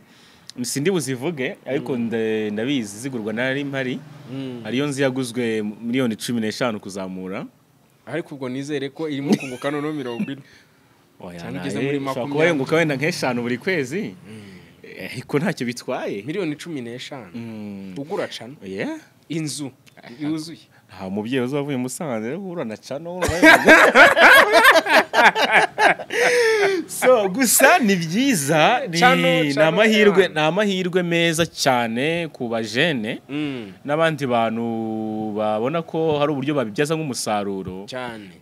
S1: sindi buzivuge ariko ndabizi zigurwa nari mpari. Ariyo nzi yaguzwe miliyoni 15 kuzamura,
S2: ariko ubwo nizere ko irimo kunguka no 40.
S1: Cyane ugeze muri 20 yunguka wenda nk'eshanu buri kwezi, ariko ntacyo bitwaye.
S2: Miliyoni 15 ugura cano inzu yuzuye.
S1: Nta mubyeyi uzavuye Musanze uhura na cano. So gusa ni byiza, ni amahirwe, ni amahirwe meza cyane ku bajene n'abandi bantu babona ko hari uburyo babibyaza nk'umusaruro
S2: cyane.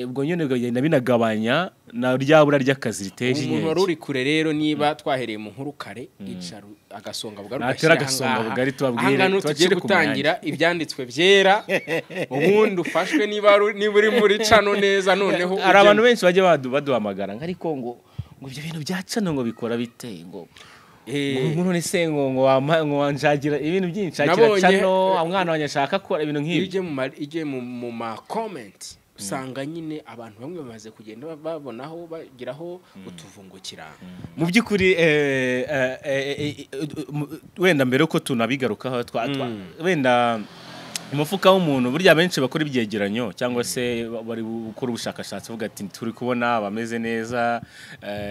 S1: Ubwo nyine bigenda binagabanya na ryabura ry'akazi riteje
S2: inkeke. Umuntu wari uri kure rero, niba twahereye mu nkuru kare, icara agasonga bugari,
S1: ugashyira agasonga bugari, tubabwire
S2: tugiye gutangira ibyanditswe byera, ubundi ufashwe niba uri muri cano neza. Noneho
S1: hari abantu benshi bajya baduhamagara ariko ngo ibyo bintu bya cano ngo bikora bite, ngo none se ngo wanjagira ibintu byinshi, nshakira cano, umwana wanjye ashaka gukora ibintu nk'ibi.
S2: Ijye mu ma comment usanga nyine abantu bamwe bamaze kugenda babonaho bagiraho utuvungukira.
S1: Mu by'ukuri wenda mbere ko tunabigarukaho, wenda umufuka w'umuntu, burya benshi bakora ibyegeranyo cyangwa se bari gukora ubushakashatsi bavuga ati turi kubona bameze neza,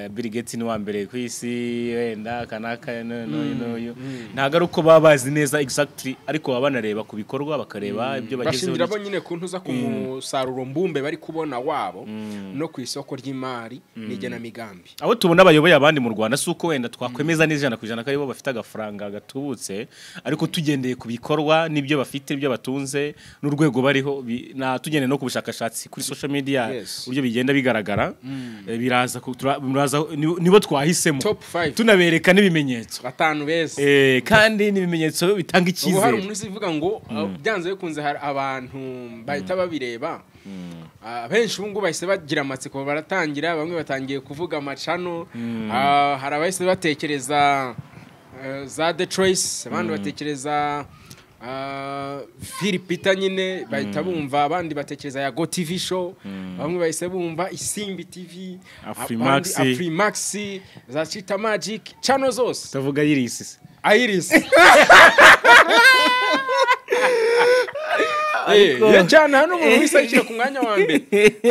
S1: Bill Gates ni wa mbere ku isi, wenda kanaka n'uyu, ntago ari uko baba bazi neza exactly, ariko baba banareba ku bikorwa, bakareba ibyo bagezeho,
S2: bashingira bo nyine ku ntuza ku musaruro mbumbe bari kubona wabo no ku isoko ry'imari n'igenamigambi.
S1: Abo tubona bayoboye abandi mu Rwanda si uko wenda twakwemeza neza 100% ko aribo bafite agafaranga gatubutse, ariko tugendeye ku bikorwa n'ibyo bafite, ibyo batunze n'urwego bariho, na tugende no ku bushakashatsi kuri social media, uburyo bigenda bigaragara, biraza nibo twahisemo, tunabereka n'ibimenyetso
S2: batanu beza,
S1: kandi n'ibimenyetso bitanga icyizere.
S2: Ubu hari umuntu uzivuga ngo byanze bikunze hari abantu bahita babireba, benshi ubu ngubu bahise bagira amatsiko, baratangira, bamwe batangiye kuvuga amacano, hari abahise batekereza za The Choice, abandi batekereza Philipita nyine bahita bumva, abandi batekereza ya Go TV show, bamwe bahise bumva Isimbi TV, Afrimax, za Chita Magic, channel zose.
S1: Tavuga Iris.
S2: Iris.
S1: Ariko
S2: Cyane hano umuntu wese ayishyira ku mwanya wa mbere,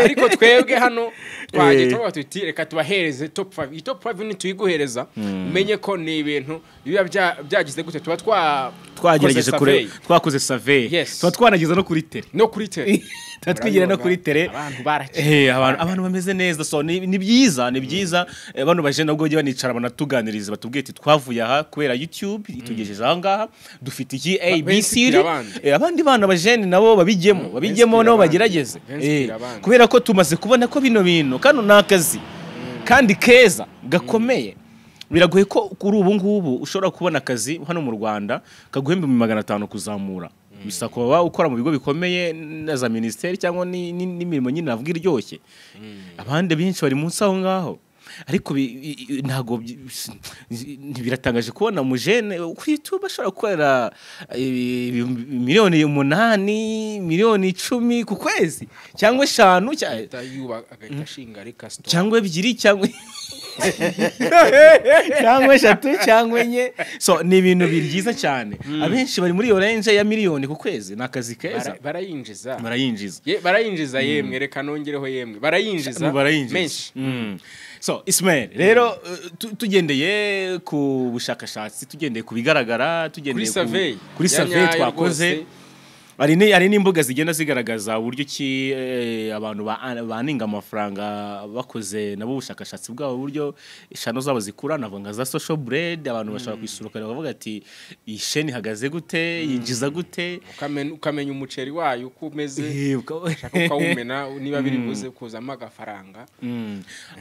S2: ariko twebwe hano twagiye tuvuga tuti reka tubahereze top 5. Iyi top 5 nituyiguhereza umenye ko ni ibintu biba byagize gute, tuba
S1: twagerageje kure,
S2: survey.
S1: Twakoze survey.
S2: Yes.
S1: Tuba twanageze no kuri tele.
S2: No kuri tele.
S1: Tuba twigira no kuri tele.
S2: Abantu barakeye.
S1: Abantu bameze neza. So ni byiza, ni byiza. Bano baje nabwo bajye banicara banatuganiriza, batubwiye ati twavuye aha kubera YouTube itugejeje aha ngaha, dufite iki A B C D.
S2: Bensipira abandi.
S1: Abandi bana bajene nabo babijyemo, babijyemo
S2: Bensipira
S1: nabo
S2: abandi.
S1: bagerageze.
S2: Bensipira abandi.
S1: Kubera ko tumaze kubona ko bino bintu kano ni akazi kandi keza gakomeye. Biragoye ko kuri ubu ngubu ushobora kubona akazi hano mu Rwanda kaguhemba 500,000 kuzamura. Bisa kuba ukora mu bigo bikomeye na za ministeri cyangwa n'imirimo nyine navuga iryoshye. Abandi benshi bari munsi aho ngaho, ariko ntago ntibiratangaje kubona umujene kuri YouTube ashobora gukorera 8 miliyoni, 10 miliyoni ku kwezi, cyangwa 5
S2: Agahita agahita ashinga reka store.
S1: Cyangwa 2 cyangwa 3 cyangwa 4. So ni ibintu byiza cyane. Abenshi bari muri iyo range ya miliyoni ku kwezi. Ni akazi keza.
S2: Barayinjiza.
S1: Barayinjiza.
S2: Barayinjiza yemwe, reka nongereho, yemwe barayinjiza.
S1: Barayinjiza
S2: menshi.
S1: So Ismail rero, tugendeye ku bushakashatsi, tugendeye ku bigaragara, tugendeye
S2: Kuri
S1: ku
S2: survey
S1: kuri
S2: ya
S1: survey
S2: nyayo
S1: twakoze,
S2: rwose.
S1: Hari n'imbuga zigenda zigaragaza uburyo ki abantu baninga amafaranga, bakoze nabo ubushakashatsi bwabo uburyo channel zabo zikura. Navuga nka za Social Blade, abantu bashobora kwisuruka bakavuga ati iyi chaîne ihagaze gute, yinjiza gute?
S2: Ukamenya umuceri wayo uko umeze, ushaka ukawumena niba biri buze kuzamo agafaranga.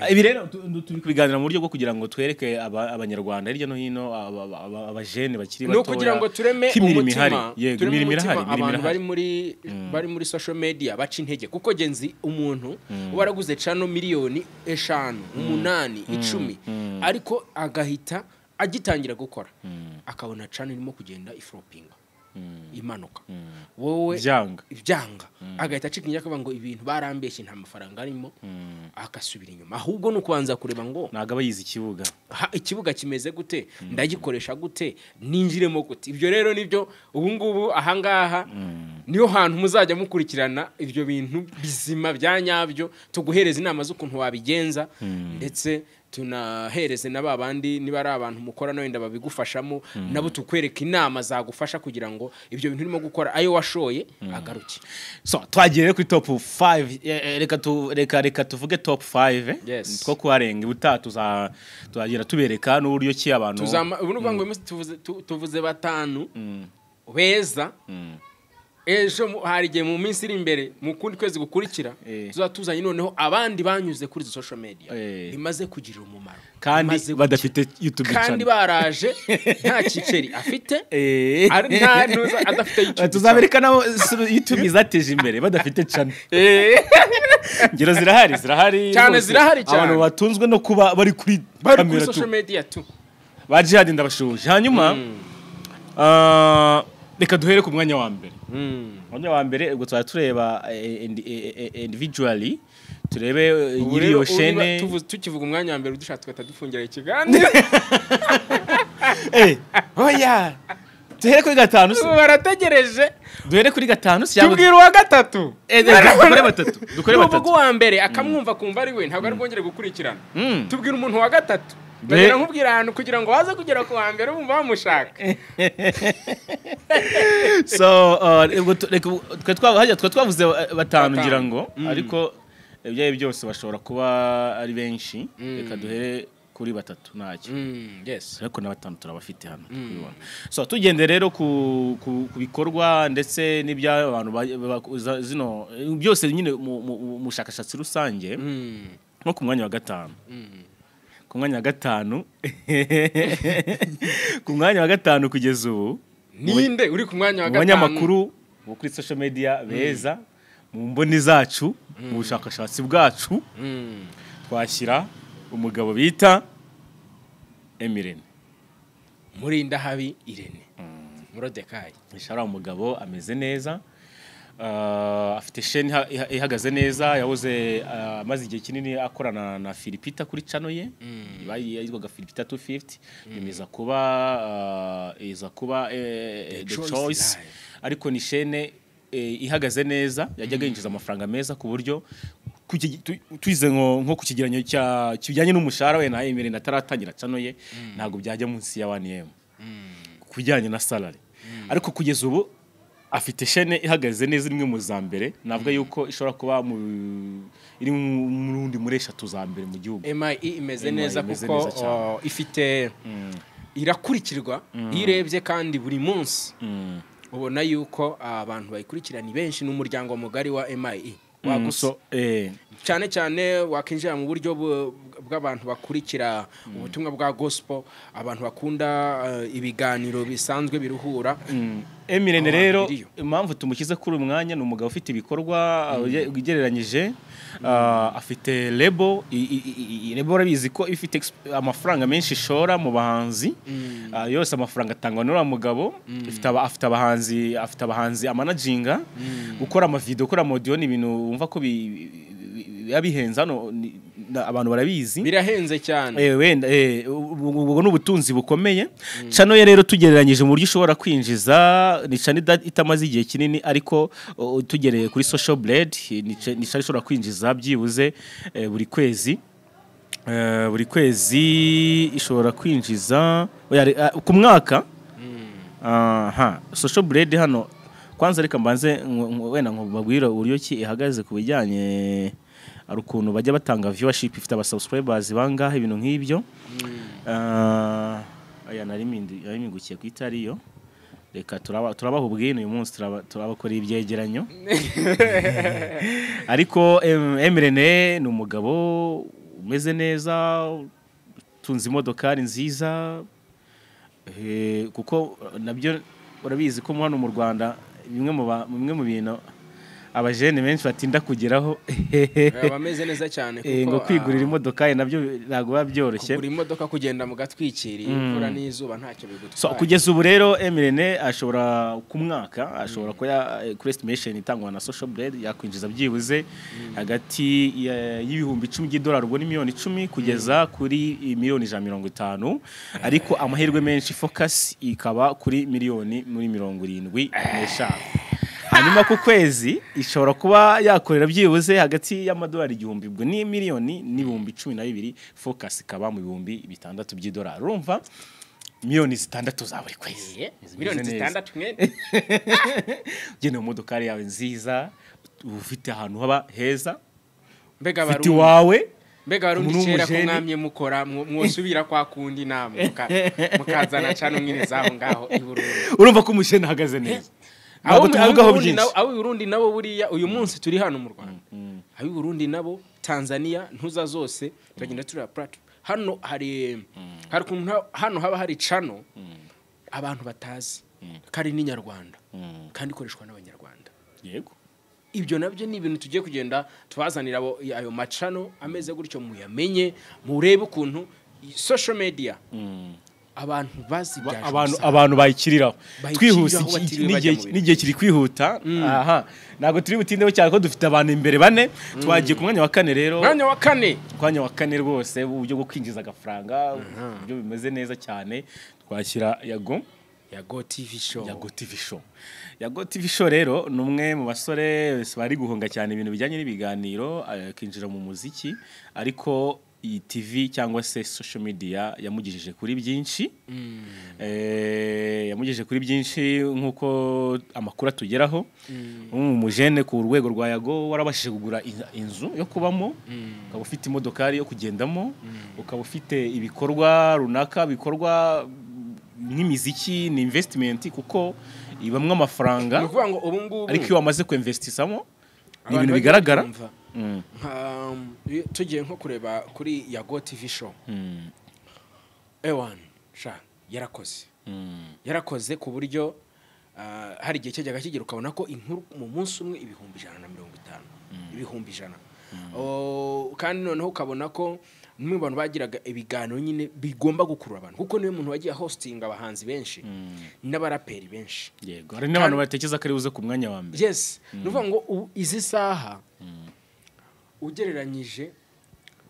S1: Ibi rero turi kubiganira mu buryo bwo kugira ngo twereke abanyarwanda hirya no hino, abajene bakiri
S2: Ni
S1: batoya,
S2: ukugira ngo tureme
S1: ko imirimo ihari.
S2: umutima,
S1: Yego,
S2: tureme
S1: imirimo
S2: umutima
S1: irahari, imirimo
S2: abantu
S1: irahari.
S2: bari muri social media baca intege, kuko genzi umuntu uba waraguze channel 5 miliyoni, 8, 10, ariko agahita agitangira gukora akabona channel irimo kugenda iflopinga, imanuka, wowe
S1: Byanga.
S2: Byanga, agahita acika intege akavuga ngo ibintu barambeshye, nta mafaranga arimo, agasubira inyuma. Ahubwo ni ukubanza kureba ngo
S1: Ntabwo aba yize ikibuga.
S2: Ikibuga kimeze gute, ndagikoresha gute, ninjiremo gute? Ibyo rero nibyo ubu ngubu ahangaha niyo hantu muzajya mukurikirana ibyo bintu bizima bya nyabyo, tuguhereza inama z'ukuntu wabigenza, ndetse tunahereze na ba bandi, niba ari abantu mukorana wenda babigufashamo, nabo tukwereka inama zagufasha kugira ngo ibyo bintu urimo gukora, ayo washoye agaruke.
S1: So twagiye rero kuri top 5. Reka tuvuge top 5
S2: Yes.
S1: two kuharenga. Ubutaha tuzagenda tubereka n'uburyo ki abantu
S2: Tuzama ubu ni ukuvuga ngo uyu munsi tuvuze batanu beza. Ejo hari igihe mu minsi iri imbere, mu kundi kwezi gukurikira, tuzaba tuzanye noneho abandi banyuze kuri izo social media bimaze kugirira umumaro,
S1: Kandi
S2: bimaze
S1: badafite YouTube
S2: kandi
S1: channel.
S2: Baraje nta kiceri afite, ari nta adafite YouTube.
S1: Tuzabereka nabo YouTube zateje imbere badafite channel. Ngero zirahari, zirahari
S2: Cyane,
S1: rwose.
S2: zirahari cyane.
S1: Abantu batunzwe no kuba bari kuri
S2: Bari kuri
S1: kamera tu.
S2: social media tu.
S1: Ba Jihad ndabashuhuje. Hanyuma reka duhere ku mwanya wa mbere. Umwanya wa mbere ubwo tuzaba tureba individually, turebe
S2: Ubu
S1: nyiri
S2: rero
S1: iyo chaîne.
S2: Tukivuga umwanya wa mbere, dushaka tugahita dufungira ikiganiro.
S1: Oya, duhere kuri gatanu se.
S2: Ubu barategereje.
S1: Duhere kuri gatanu se cyangwa
S2: Tubwira uwa gatatu.
S1: Reka dukore batatu, dukore
S2: Nuvuga
S1: batatu.
S2: uwa mbere akamwumva, akumva ari we, ntabwo ari bwongere gukurikirana. Tubwira umuntu wa gatatu. Ndagera nkubwira ahantu kugira ngo baze kugera ku wa mbere bumva bamushaka.
S1: So ubwo reka hajya twe twavuze batanu
S2: Batanu.
S1: ngira ngo, ariko ibyo ari byo byose bashobora kuba ari benshi. Reka duhere kuri batatu ntacyo.
S2: Yes.
S1: Ariko na batanu turabafite hano tukubibona. So tugende rero ku bikorwa ndetse n'ibya abantu zino byose nyine mu bushakashatsi rusange. Nko ku mwanya wa gatanu, ku mwanya wa gatanu kugeza ubu,
S2: Ninde uri ku mwanya wa
S1: mu
S2: gatanu?
S1: banyamakuru bo kuri social media beza mu mboni zacu, mu bushakashatsi bwacu, twashyira umugabo bita Emirene.
S2: Murindahabi Irene Murodekayi.
S1: Ishara umugabo ameze neza. Afite chaîne ihagaze neza. Yahoze amaze igihe kinini akorana na Philipita kuri channel ye yitwaga Philipita 250, nyuma iza kuba iza kuba The
S2: Choice
S1: Choice.
S2: Live.
S1: Ariko ni chaîne ihagaze neza, yajyaga yinjiza amafaranga meza ku buryo tuize nko ku kigereranyo kijyanye n'umushahara we na M Irene ataratangira channel ye, ntabwo byajya munsi ya 1M ku bijyanye na salary. Ariko kugeza ubu afite chaîne ihagaze neza, imwe mu za mbere, navuga yuko ishobora kuba iri mu rundi muri 3 za mbere mu gihugu.
S2: MIE imeze
S1: MIE
S2: neza
S1: imeze
S2: kuko
S1: neza cyane.
S2: Ifite irakurikirwa, iyo urebye kandi buri munsi ubona yuko abantu bayikurikira ni benshi, n'umuryango mugari wa MIE wagutse.
S1: So,
S2: Cyane cyane wakinjira mu buryo bw'abantu bakurikira ubutumwa bwa gospel, abantu bakunda ibiganiro bisanzwe biruhura.
S1: M Irene
S2: Aho
S1: rero
S2: hantu biriyo.
S1: Impamvu tumushyize kuri uyu mwanya, ni umugabo ufite ibikorwa ugereranyije, afite label, label urabizi ko ifite amafaranga menshi ishora mu bahanzi. Yose amafaranga atangwa n'uriya mugabo. Afite abahanzi amanaginga, gukora amavideo, gukora audio ni ibintu wumva ko biba bihenze hano, abantu barabizi.
S2: Birahenze cyane.
S1: Wenda ubwo ni ubutunzi bukomeye. Channel ye rero tugereranyije mu buryo ushobora kwinjiza, ni channel itamaze igihe kinini, ariko tugereye kuri Social Blade ni channel ishobora kwinjiza byibuze buri kwezi, buri kwezi ishobora kwinjiza, oya, ku mwaka. Aha Social Blade hano kwanza reka mbanze wenda ngo babwire uburyo ki ihagaze ku bijyanye, hari ukuntu bajya batanga viewership, ifite aba subscribers bangahe, ibintu nk'ibyo. Aya nari mingukiye ku itariyo. Reka turabaha ubwino uyu munsi, turabakora ibyegeranyo. Ariko M Irene ni umugabo umeze neza, utunze imodokari nziza, kuko nabyo urabizi ko hano mu Rwanda bimwe mu bintu abajene benshi batinda kugeraho,
S2: bameze neza cyane
S1: ngo
S2: kuko
S1: kwigurira imodoka nabyo ntabwo biba byoroshye.
S2: Kugura imodoka, kugenda mu gatwikiriye imvura n'izuba ntacyo
S1: So,
S2: bigutwaye.
S1: Kugeza ubu rero M Irene ashobora ku mwaka ashobora kuba kuri estimation itangwa na Social Blade yakwinjiza byibuze hagati y'10,000 by'idolari, ubwo ni miliyoni 10, kugeza kuri miliyoni 150, ariko amahirwe menshi focus ikaba kuri miliyoni muri 75. Hanyuma ku kwezi ishobora kuba yakorera byibuze hagati y'amadolari 1000, ubwo ni miliyoni n'ibihumbi 12, focus ikaba mu 6000 by'idolari. Urumva miliyoni 6 za buri kwezi. Zimeze
S2: Miliyoni
S1: neza.
S2: 6 mwene.
S1: Ugenda mu modokari yawe nziza, ufite ahantu haba heza,
S2: Mbega
S1: ufite
S2: Abarundi,
S1: iwawe.
S2: Mbega Abarundi,
S1: Umuntu
S2: kera ko
S1: w'umujene.
S2: mwamye mukora, mwosubira kwa kundi namwe mukazana cano mwine zaho ngaho i Burundi.
S1: Urumva ko umujene ahagaze neza, ntabwo tuvugaho byinshi.
S2: Abo i Burundi nabo, buriya uyu munsi turi hano mu Rwanda, abo i Burundi nabo, Tanzania, ntuza zose turagenda tureba platform. Hano hari ukuntu hano haba hari channel abantu batazi kari n'inyarwanda kandi ikoreshwa n'Abanyarwanda. Ibyo nabyo ni ibintu tugiye kugenda tubazanira, ayo macano ameze gutyo, muyamenye, murebe ukuntu social media abantu bazibyaje
S1: Abantu
S2: umusaruro.
S1: Abantu bayikiriraho.
S2: Bayikiriraho
S1: Twihuse
S2: batiriwe bajya
S1: n'igihe
S2: mu bintu.
S1: N'igihe kiri kwihuta. Aha ntabwo turi butindeho cyane ko dufite abantu imbere bane. Twagiye ku mwanya wa kane rero.
S2: Mwanya wa kane.
S1: Ku mwanya wa kane rwose, uburyo bwo kwinjiza agafaranga, uburyo bimeze neza cyane, twashyira Yago.
S2: Yago TV Show.
S1: Yago TV Show. Yago TV Show rero ni umwe mu basore bari guhunga cyane ibintu bijyanye n'ibiganiro, akinjira mu muziki, ariko iyi TV cyangwa se social media yamugejeje kuri byinshi. Yamugejeje kuri byinshi nk'uko amakuru atugeraho. Umujene ku rwego rwa Yago warabashije kugura inzu yo kubamo, ukaba ufite imodokari yo kugendamo, ukaba ufite ibikorwa runaka bikorwa nk'imiziki, ni investment kuko ibamwo amafaranga.
S2: Ni ukuvuga ngo ubu ngubu
S1: Ariko iyo wamaze kuinvestisamo ni
S2: abantu
S1: ibintu
S2: bajya
S1: bigaragara.
S2: babyumva. Nka tugiye nko kureba kuri Yago TV Show, ewan sha yarakoze, yarakoze ku buryo hari igihe cyajyaga kigera ukabona ko inkuru mu munsi umwe 150,000, 100,000. Oh, kandi noneho ukabona ko nimwe mu bantu bagiraga ibiganiro nyine bigomba gukurura abantu, kuko niwe muntu wagiye hostinga abahanzi benshi n'abaraperi benshi.
S1: Yego, hari n'abantu batekereza ko ari buze ku mwanya wa mbere.
S2: Yes, ni ukuvuga ngo ubu izi saha ugereranyije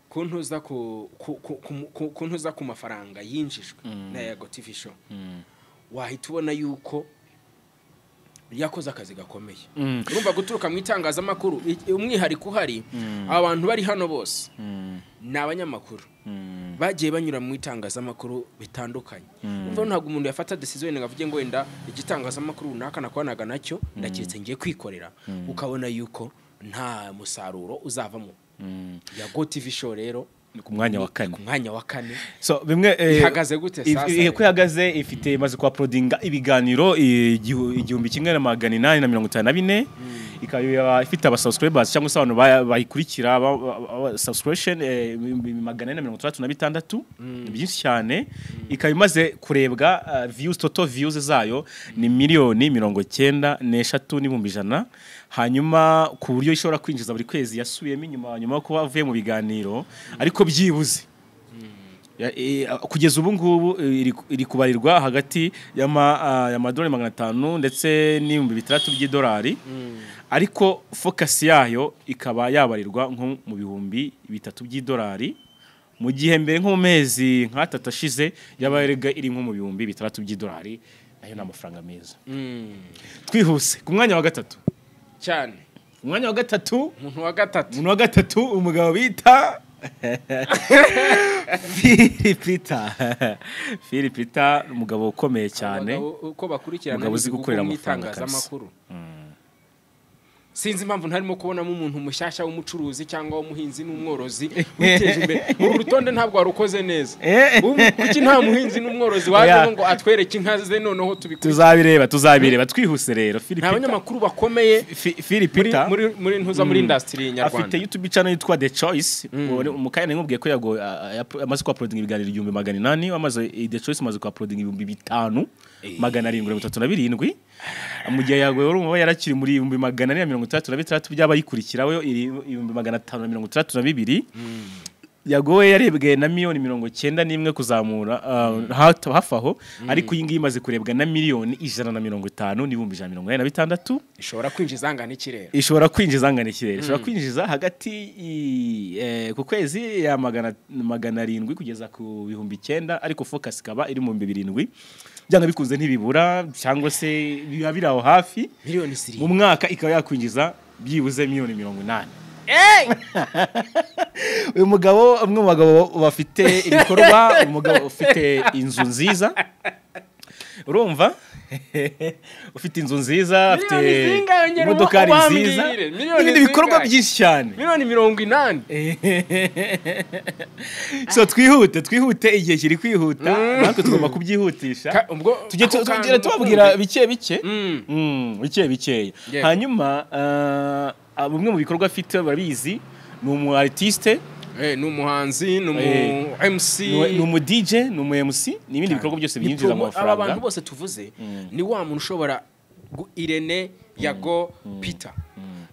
S2: ku ntuza ku ntuza ku mafaranga yinjijwe na Yago TV Show, wahita ubona yuko Yakoze akazi gakomeye. Urumva guturuka mu itangazamakuru, umwihariko uhari, abantu bari hano bose ni abanyamakuru bagiye banyura mu itangazamakuru bitandukanye. Urumva ntabwo umuntu yafata decision ngo avuge ngo wenda igitangazamakuru runaka nakoranaga nacyo ndakiretse ngiye kwikorera, ukabona yuko nta musaruro uzavamo. Yago TV show rero
S1: ni ku mwanya wa kane.
S2: Ku mwanya wa kane.
S1: So bimwe
S2: ihagaze gute sasa?
S1: Ko ihagaze ifite imaze kwa uploadinga ibiganiro 1854, ikaba ifite aba subscribers cyangwa se abantu bayikurikira subscription 466, byinshi cyane. Ikaba imaze kurebwa views, total views zayo ni 93,100,000. Hanyuma ku buryo ishobora kwinjiza buri kwezi, yasubiyemo inyuma nyuma yo kuba avuye mu biganiro, ariko byibuze kugeza ubu ngubu iri kubarirwa hagati y'amadolari 500 ndetse n'6,000 by'idolari, ariko focus yayo ikaba yabarirwa nko mu 3,000 by'idolari, mu gihe mbere nko mu mezi nk'atatu ashize yabarega iri nko mu 6,000 by'idolari. Nayo ni amafaranga meza. Twihuse ku mwanya wa gatatu
S2: cyane.
S1: Umwanya wa gatatu,
S2: umuntu wa gatatu,
S1: umuntu wa gatatu, umugabo bita Phil Peter. Phil Peter, umugabo ukomeye cyane,
S2: uko bakurikirana
S1: umugabo uzi gukorera amafaranga kabisa.
S2: Sinzi impamvu ntarimo kubonamo umuntu mushyashya w'umucuruzi cyangwa w'umuhinzi n'umworozi witeje imbere. Uru rutonde ntabwo warukoze neza. Kuki nta muhinzi n'umworozi waje ngo atwereke inka ze? Noneho
S1: tubikore, tuzabireba twihuse rero. Phil
S2: Peter, abanyamakuru bakomeye
S1: Phil Peter
S2: muri ntuza muri industry nyarwanda,
S1: afite YouTube channel yitwa The Choice. Mukanya nkubwiye ko yago amaze ku uploading ibiganiro 1800, amaze The Choice amaze ku uploading 5737, mu gihe yago urumva yarakiri muri 436 by'abayikurikira, we 562. Yagowe yarebwe na 91,000,000 kuzamura hafi aho, ariko iyi ngiyi imaze kurebwa na 150,186,000.
S2: Ishobora kwinjiza angana iki rero?
S1: Ishobora kwinjiza angana iki rero? Ishobora kwinjiza hagati ku kwezi ya 700 kugeza ku 9,000, ariko focus ikaba iri mu 7,000. Byanga bikunze ntibibura cyangwa se biba biri aho hafi.
S2: 7,000,000
S1: mu mwaka ikaba yakwinjiza byibuze 80,000,000. Uyu mugabo, umwe mu bagabo bafite ibikorwa, umugabo ufite inzu nziza, urumva ufite inzu nziza, afite imodokari nziza, n'ibindi bikorwa byinshi cyane.
S2: 80,000,000.
S1: So twihute, igihe kiri kwihuta, natwe tugomba kubyihutisha. Tujye tubabwira bike bike, bike bikeya. Hanyuma bumwe mu bikorwa afite barabizi, ni umu artiste,
S2: ni umuhanzi, ni umu MC,
S1: ni umu DJ, ni umu MC, n'ibindi bikorwa byose byinjiza amafaranga.
S2: Aba bantu bose tuvuze ni wa muntu ushobora Irene, Yago, Peter,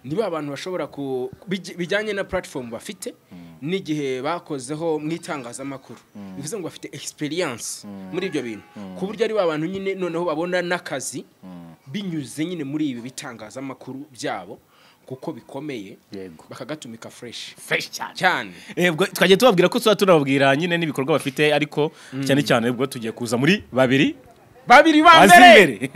S2: ni ba bantu bashobora ku bijyanye na platform bafite n'igihe bakozeho mu itangazamakuru, bivuze ngo bafite experience muri ibyo bintu, ku buryo ari ba bantu nyine noneho babona n'akazi binyuze nyine muri ibi bitangazamakuru byabo, kuko bikomeye, bakagatumika fresh cyane.
S1: Twagiye tubabwira ko tunababwira nyine n'ibikorwa bafite, ariko cyane cyane ubwo tugiye kuza muri babiri
S2: ba mbere.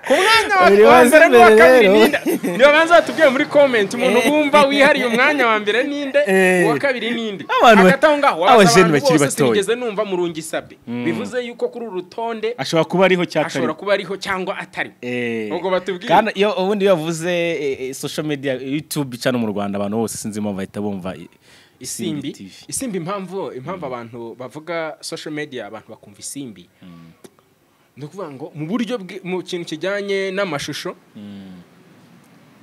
S2: Ku mwanya wa mbere n'uwa kabiri ninde? Niba banza batubwiye muri comment umuntu bumva wihariye umwanya wa mbere ninde, uwa kabiri ninde. Hagati aho ngaho
S1: abajene bakiri batoya
S2: sinigeze numva Murungi Sabe, bivuze yuko kuri uru rutonde
S1: ashobora kuba ariho cyangwa
S2: ashobora kuba ariho cyangwa atari. Ubwo batubwiye
S1: kandi iyo ubundi yavuze social media YouTube channel mu Rwanda, abantu bose sinzi impamvu bahita bumva
S2: Isimbi. Isimbi, impamvu abantu bavuga social media abantu bakumva Isimbi, ni ukuvuga ngo mu buryo mu kintu kijyanye n'amashusho,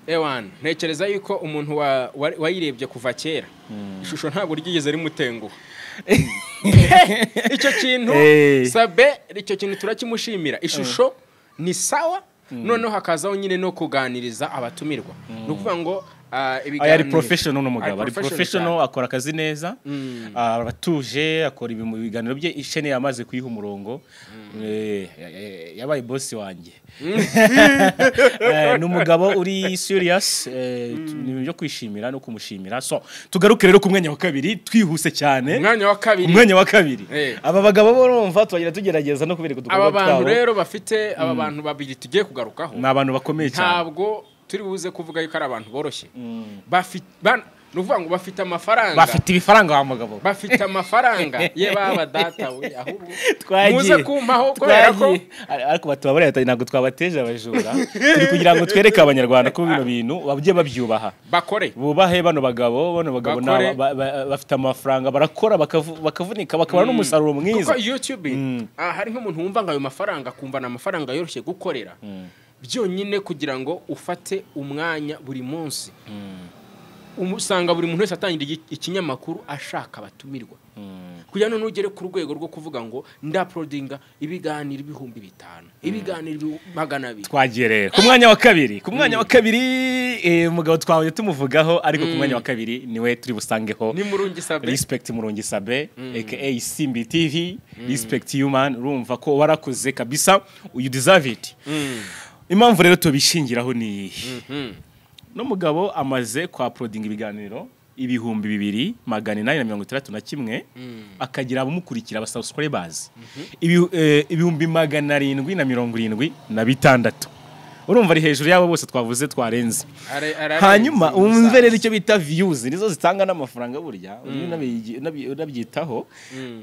S2: ewan ntekereza yuko umuntu wayirebye kuva kera ishusho ntabwo ryigeze rimutenguha. Icyo kintu Sabe, icyo kintu turakimushimira, ishusho ni sawa. Noneho hakazaho nyine no kuganiriza abatumirwa, ni ukuvuga ngo ibiganiro.
S1: Ari professional n'umugabo, ari professional, akora akazi neza, aratuje, akora ibintu ibiganiro bye, ishene yamaze kuyiha umurongo. Yabaye boss wanjye. Ni umugabo uri serious, ni ibintu byo kwishimira no kumushimira. So tugaruke rero ku mwanya wa kabiri twihuse cyane.
S2: Umwanya wa kabiri.
S1: Umwanya wa kabiri. Aba bagabo bo urumva tubagira tugerageza no kubereka udukorwa
S2: Aba
S1: twabo.
S2: bantu rero bafite, aba bantu babiri tugiye kugarukaho
S1: ni abantu bakomeye cyane.
S2: Ntabwo turi buze kuvuga yuko ari abantu boroshye. Bafite, ni ukuvuga ngo bafite amafaranga.
S1: Bafite ibifaranga wa mugabo.
S2: Bafite amafaranga ye baba data we, ahubwo
S1: Twagiye.
S2: muze kumpaho kubera ko
S1: Twagiye. Ariko batubabarira ntabwo twabateje abajura. Turi kugira ngo twereke abanyarwanda ko bino bintu bajye babyubaha.
S2: Bakore.
S1: Bubahe bano bagabo, bano bagabo
S2: Bakore.
S1: bafite amafaranga, barakora bakavunika bakabona n'umusaruro mwiza.
S2: Kuko YouTube, hari nk'umuntu wumva ngo ayo mafaranga akumva ni amafaranga yoroshye gukorera. Byonyine kugira ngo ufate umwanya buri munsi. Usanga buri muntu wese atangira ikinyamakuru ashaka abatumirwa. Kugira ngo nugere ku rwego rwo kuvuga ngo ndauploadinga ibiganiro 5000, ibiganiro 200.
S1: Twagiye rero ku mwanya wa kabiri. Ku mwanya wa kabiri, umugabo twahuye tumuvugaho, ariko ku mwanya wa kabiri niwe turi busangeho.
S2: Ni Murungi Sabe.
S1: Respect Murungi Sabe, aka Simbi TV. Respect human, urumva ko warakoze kabisa, you deserve it. Impamvu rero tubishingiraho ni iyihe? No mugabo amaze kwa uploading ibiganiro 2861, akagira abamukurikira aba subscribers 776,000. Urumva ari hejuru yabo bose twavuze twarenze. Hanyuma umve rero icyo bita views, nizo zitanga n'amafaranga burya, unabyitaho.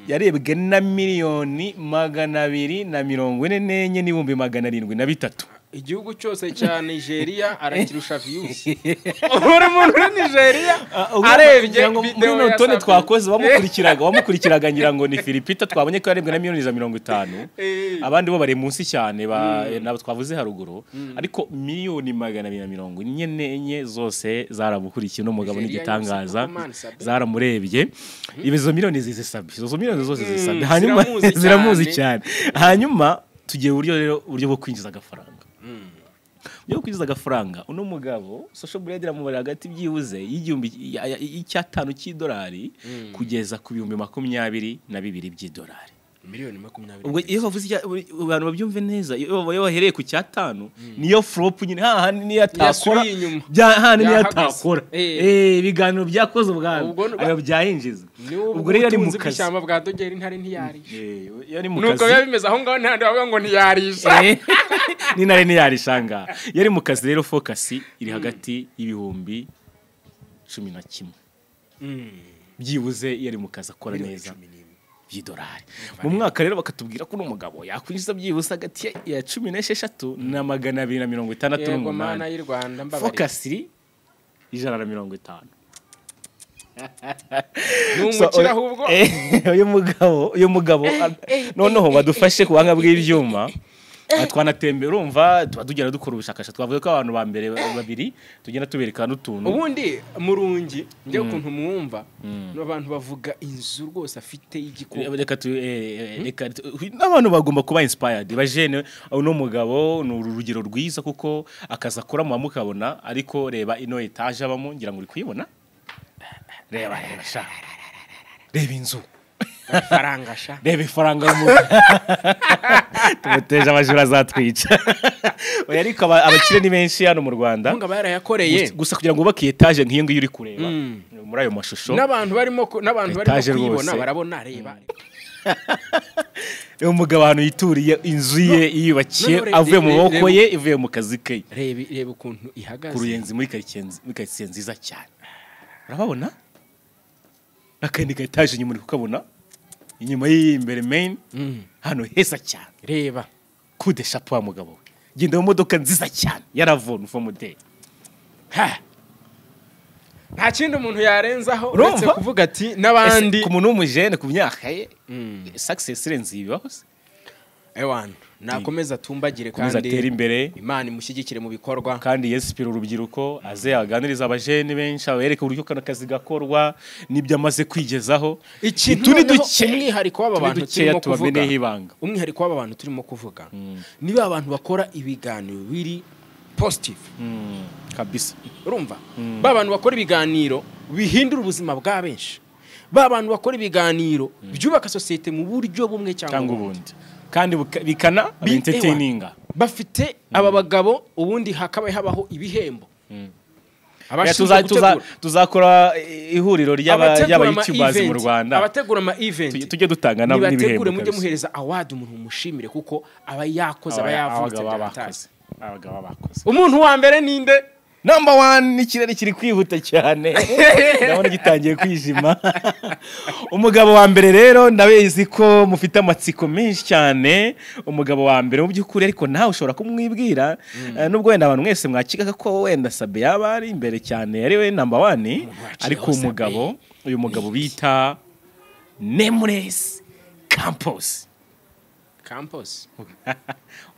S1: Yarebwe na 244,703,000.
S2: Igihugu cyose cya Nigeria arakirusha views. Uri muntu uri Nigeria arebye
S1: muri no tone twakoze bamukurikiraga ngira ngo ni Filipita, twabonye ko yarebwe na 50,000,000. Abandi bo bari munsi cyane nabo twavuze haruguru, ariko 244,000,000 zose zaramukurikiye no mugabo n'igitangaza zaramurebye. Izo miliyoni zisabye, izo miliyoni zose zisabye. Hanyuma ziramuzi cyane. Hanyuma tugiye uburyo rero, uburyo bwo kwinjiza agafaranga. Yo kwinjiza agafaranga, uno mugabo Social Blade iramubara hagati byibuze y'igihumbi icyatanu cy'idolari kugeza ku 22,000 by'idolari.
S2: 20,000,000.
S1: Ubwo iyo bavuze abantu babyumve neza, iyo bahereye ku cyatanu niyo flop nyine, hahandi niyo atakora, hahandi niyo atakora. Ibiganiro byakoze ubwandu ayo byayinjiza. Ubwo rero ari mu kazi.
S2: Ishyamba bwa Dogeri ntari ntiyarisha.
S1: Yari mu kazi.
S2: Nuko biba bimeze aho ngaho ntandi bavuga ngo ntiyarisha.
S1: Ni nare ntiyarisha nga. Yari mu kazi rero, focus iri hagati y'11,000. Byibuze yari mu kazi akora neza. By'idolari. Mu mwaka rero bakatubwira ko n'umugabo yakwinjiza byibuse hagati ya 16 na 268. Focus iri 150.
S2: N'umukira ahubwo.
S1: Uyu mugabo noneho badufashe kubanga bw'ibyuma. Twanatembe urumva tuba tugenda dukora ubushakashatsi, twavuze ko abantu ba mbere babiri tugenda tubereka n'utuntu.
S2: Ubundi Murungi njye ukuntu mwumva n'abantu bavuga inzu rwose afite y'igikoko.
S1: Reka reka n'abantu bagomba kuba inspired bajene. Uno mugabo ni urugero rwiza kuko akaza akora mu mukabona, ariko reba ino etage abamo ngira ngo uri kuyibona. Reba reba sha. Reba inzu.
S2: Faranga sha.
S1: Reba ifaranga mu. Tumuteje abajura zatwica. Oya ariko abakire ni benshi hano mu Rwanda.
S2: Munga barayakoreye.
S1: Gusa kugira ngo ubake etage nk'iyo ngiyo uri kureba muri ayo mashusho.
S2: N'abantu barimo kuyibona barabona reba.
S1: Uyu mugabo ahantu yituriye inzu ye yiyubakiye avuye mu maboko ye, ivuye mu kazi ke.
S2: Reba ukuntu ihagaze.
S1: Ku Ruyenzi muri karitsiye nziza cyane. Urababona? Nakandi ka etage nyuma uri kukabona. Inyuma y'imbere main hano heza cyane.
S2: Reba
S1: kude chapeau wa mugabo we. Genda mu modoka nziza cyane yaravona uva modeli.
S2: Ha. Nta kindi umuntu yarenzaho uretse kuvuga ati n'abandi
S1: ku muntu w'umujene ku myaka ye success irenze ibibaho se.
S2: Ewan nakomeza atumbagire kandi
S1: atere imbere,
S2: Imana imushyigikire mu bikorwa
S1: kandi yesipira urubyiruko, aze aganiriza abajene benshi abereke uburyo kana kazi gakorwa nibyo amaze kwigezaho.
S2: Ikintu duke umwihariko w'aba bantu turimo kuvuga,
S1: ibanga
S2: umwihariko w'aba bantu turimo kuvuga niba abantu bakora ibiganiro biri positive.
S1: Kabisa.
S2: Urumva, ba bantu bakora ibiganiro bihindura ubuzima bwa benshi, ba bantu bakora ibiganiro byubaka sosiyete mu buryo bumwe cyangwa
S1: ubundi, kandi bikana entertaininga.
S2: Bafite aba bagabo ubundi hakabaye habaho ibihembo.
S1: Tuzakora ihuriro ry'aba YouTubers mu Rwanda,
S2: abategura ama event
S1: tujye dutanga n'ibihembo,
S2: nibategure mujye muhereza award umuntu mushimire kuko aba yakoze, aba yavutse.
S1: Abagabo bakoze.
S2: Umuntu wa mbere ninde?
S1: Number 1. Ikirere kiri kwihuta cyane, ndabona gitangiye kwijima. Umugabo wa mbere rero ndabizi ko mufite amatsiko menshi cyane. Umugabo wa mbere mu by'ukuri, ariko nawe ushobora kumwibwira, nubwo wenda abantu mwese mwakikaga ko wenda Sabe yaba ari imbere cyane, ari we number 1, ariko umugabo, uyu mugabo bita Nameless Campos.
S2: Campos.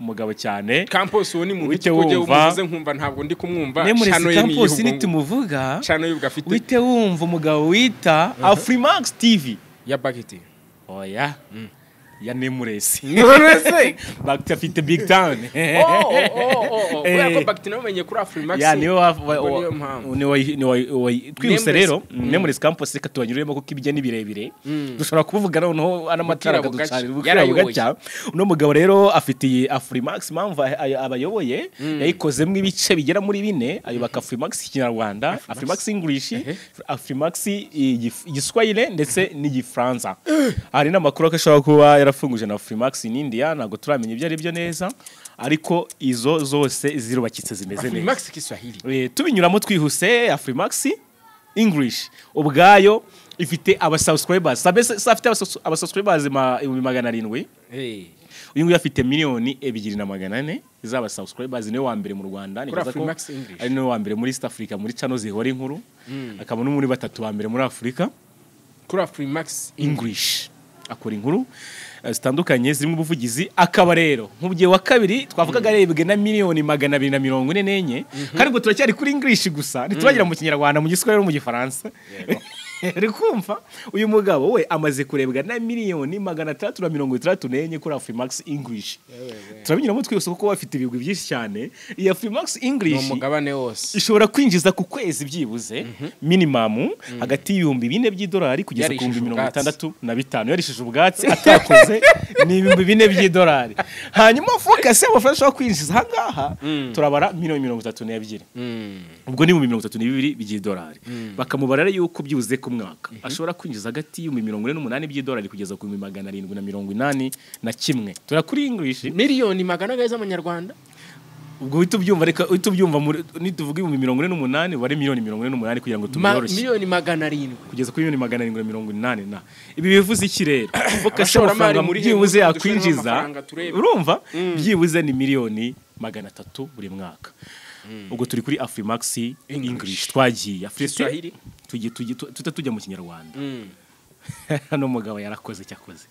S1: Umugabo cyane.
S2: Campos uwo ni muntu kujye umuvuze nkumva ntabwo ndi kumwumva.
S1: Chano ye ni nitumuvuga.
S2: Chano y'ubwo afite.
S1: Wite wumva umugabo wita Afrimax TV
S2: ya Bagiti.
S1: Oya. Ya Nameless.
S2: Nameless.
S1: Bagiti afite big town.
S2: Oh. Kubera ko Bagiti namenye kuri Afrimax.
S1: Ya niwe niwe twihuse rero Nameless Campos reka tubanyuremo kuko ibye ni birebire. Dushobora kuvuga noneho anamatara akaducarira ubukira bugaca. Uno mugabo rero afite Afrimax, impamvu abayoboye yayikozemo ibice bigera muri 4, ayubaka Afrimax Kinyarwanda, Afrimax English, Afrimax Igiswahili ndetse n'Igifaransa. Hari n'amakuru akashobora kuba yarafunguje na Afrimax in India, ntago turamenya ibyo ari byo neza, ariko izo zose zirubakitse zimeze neza.
S2: Afrimax Kiswahili.
S1: Tubinyuramo twihuse. Afrimax English ubwayo ifite aba subscribers, Sabe afite aba subscribers 700,000. Uyu nguyu afite 2,400,000 izaba subscribers, niwe wa mbere mu Rwanda,
S2: ni ko
S1: ari niwe wa mbere muri East Africa muri channel zihora inkuru, akaba no muri 3 ba mbere muri Africa
S2: kuri Afrimax
S1: English. Akora inkuru zitandukanye zirimo ubuvugizi. Akaba rero nk'ubugiye wa kabiri twavugaga arebwe na 244,000,000, kandi ngo turacyari kuri English gusa, ntituragira mu Kinyarwanda, mu Giswahili no mu Gifaransa. Uri kumva uyu mugabo we amaze kurebwa na 664,000,000 kuri Afrimax English. Turabinyuramo twese kuko bafite ibigwi byinshi cyane. Iyi Afrimax English
S2: no mugabane wose
S1: ishobora kwinjiza ku kwezi byibuze minimum hagati y'ibihumbi 4 by'idolari kugeza ku 65,000. Yarishije ubwatsi atakoze ni 4,000 by'idolari. Hanyuma focus y'amafaranga ashobora kwinjiza ahangaha turabara 32,000,000. Ubwo ni 32 by'idolari. Bakamubara yuko byibuze ku mwaka ashobora kwinjiza hagati y'ibihumbi 48 by'idolari kugeza ku 781. Tura kuri English
S2: 400,000,000 z'amanyarwanda.
S1: Ubwo uhita ubyumva, reka uhita ubyumva nituvuga 48,000 wari 48,000,000 kugira ngo tubyoroshye.
S2: 700,000,000
S1: kugeza kuri 780,000 na. Ibi bivuze iki rero? Focus y'amafaranga byibuze yakwinjiza, urumva byibuze ni 300,000,000 buri mwaka. Ubwo turi kuri Afrimax English twagiye
S2: Swahili
S1: tujye tujya mu Kinyarwanda. Hano mugabo yarakoze cyakoze.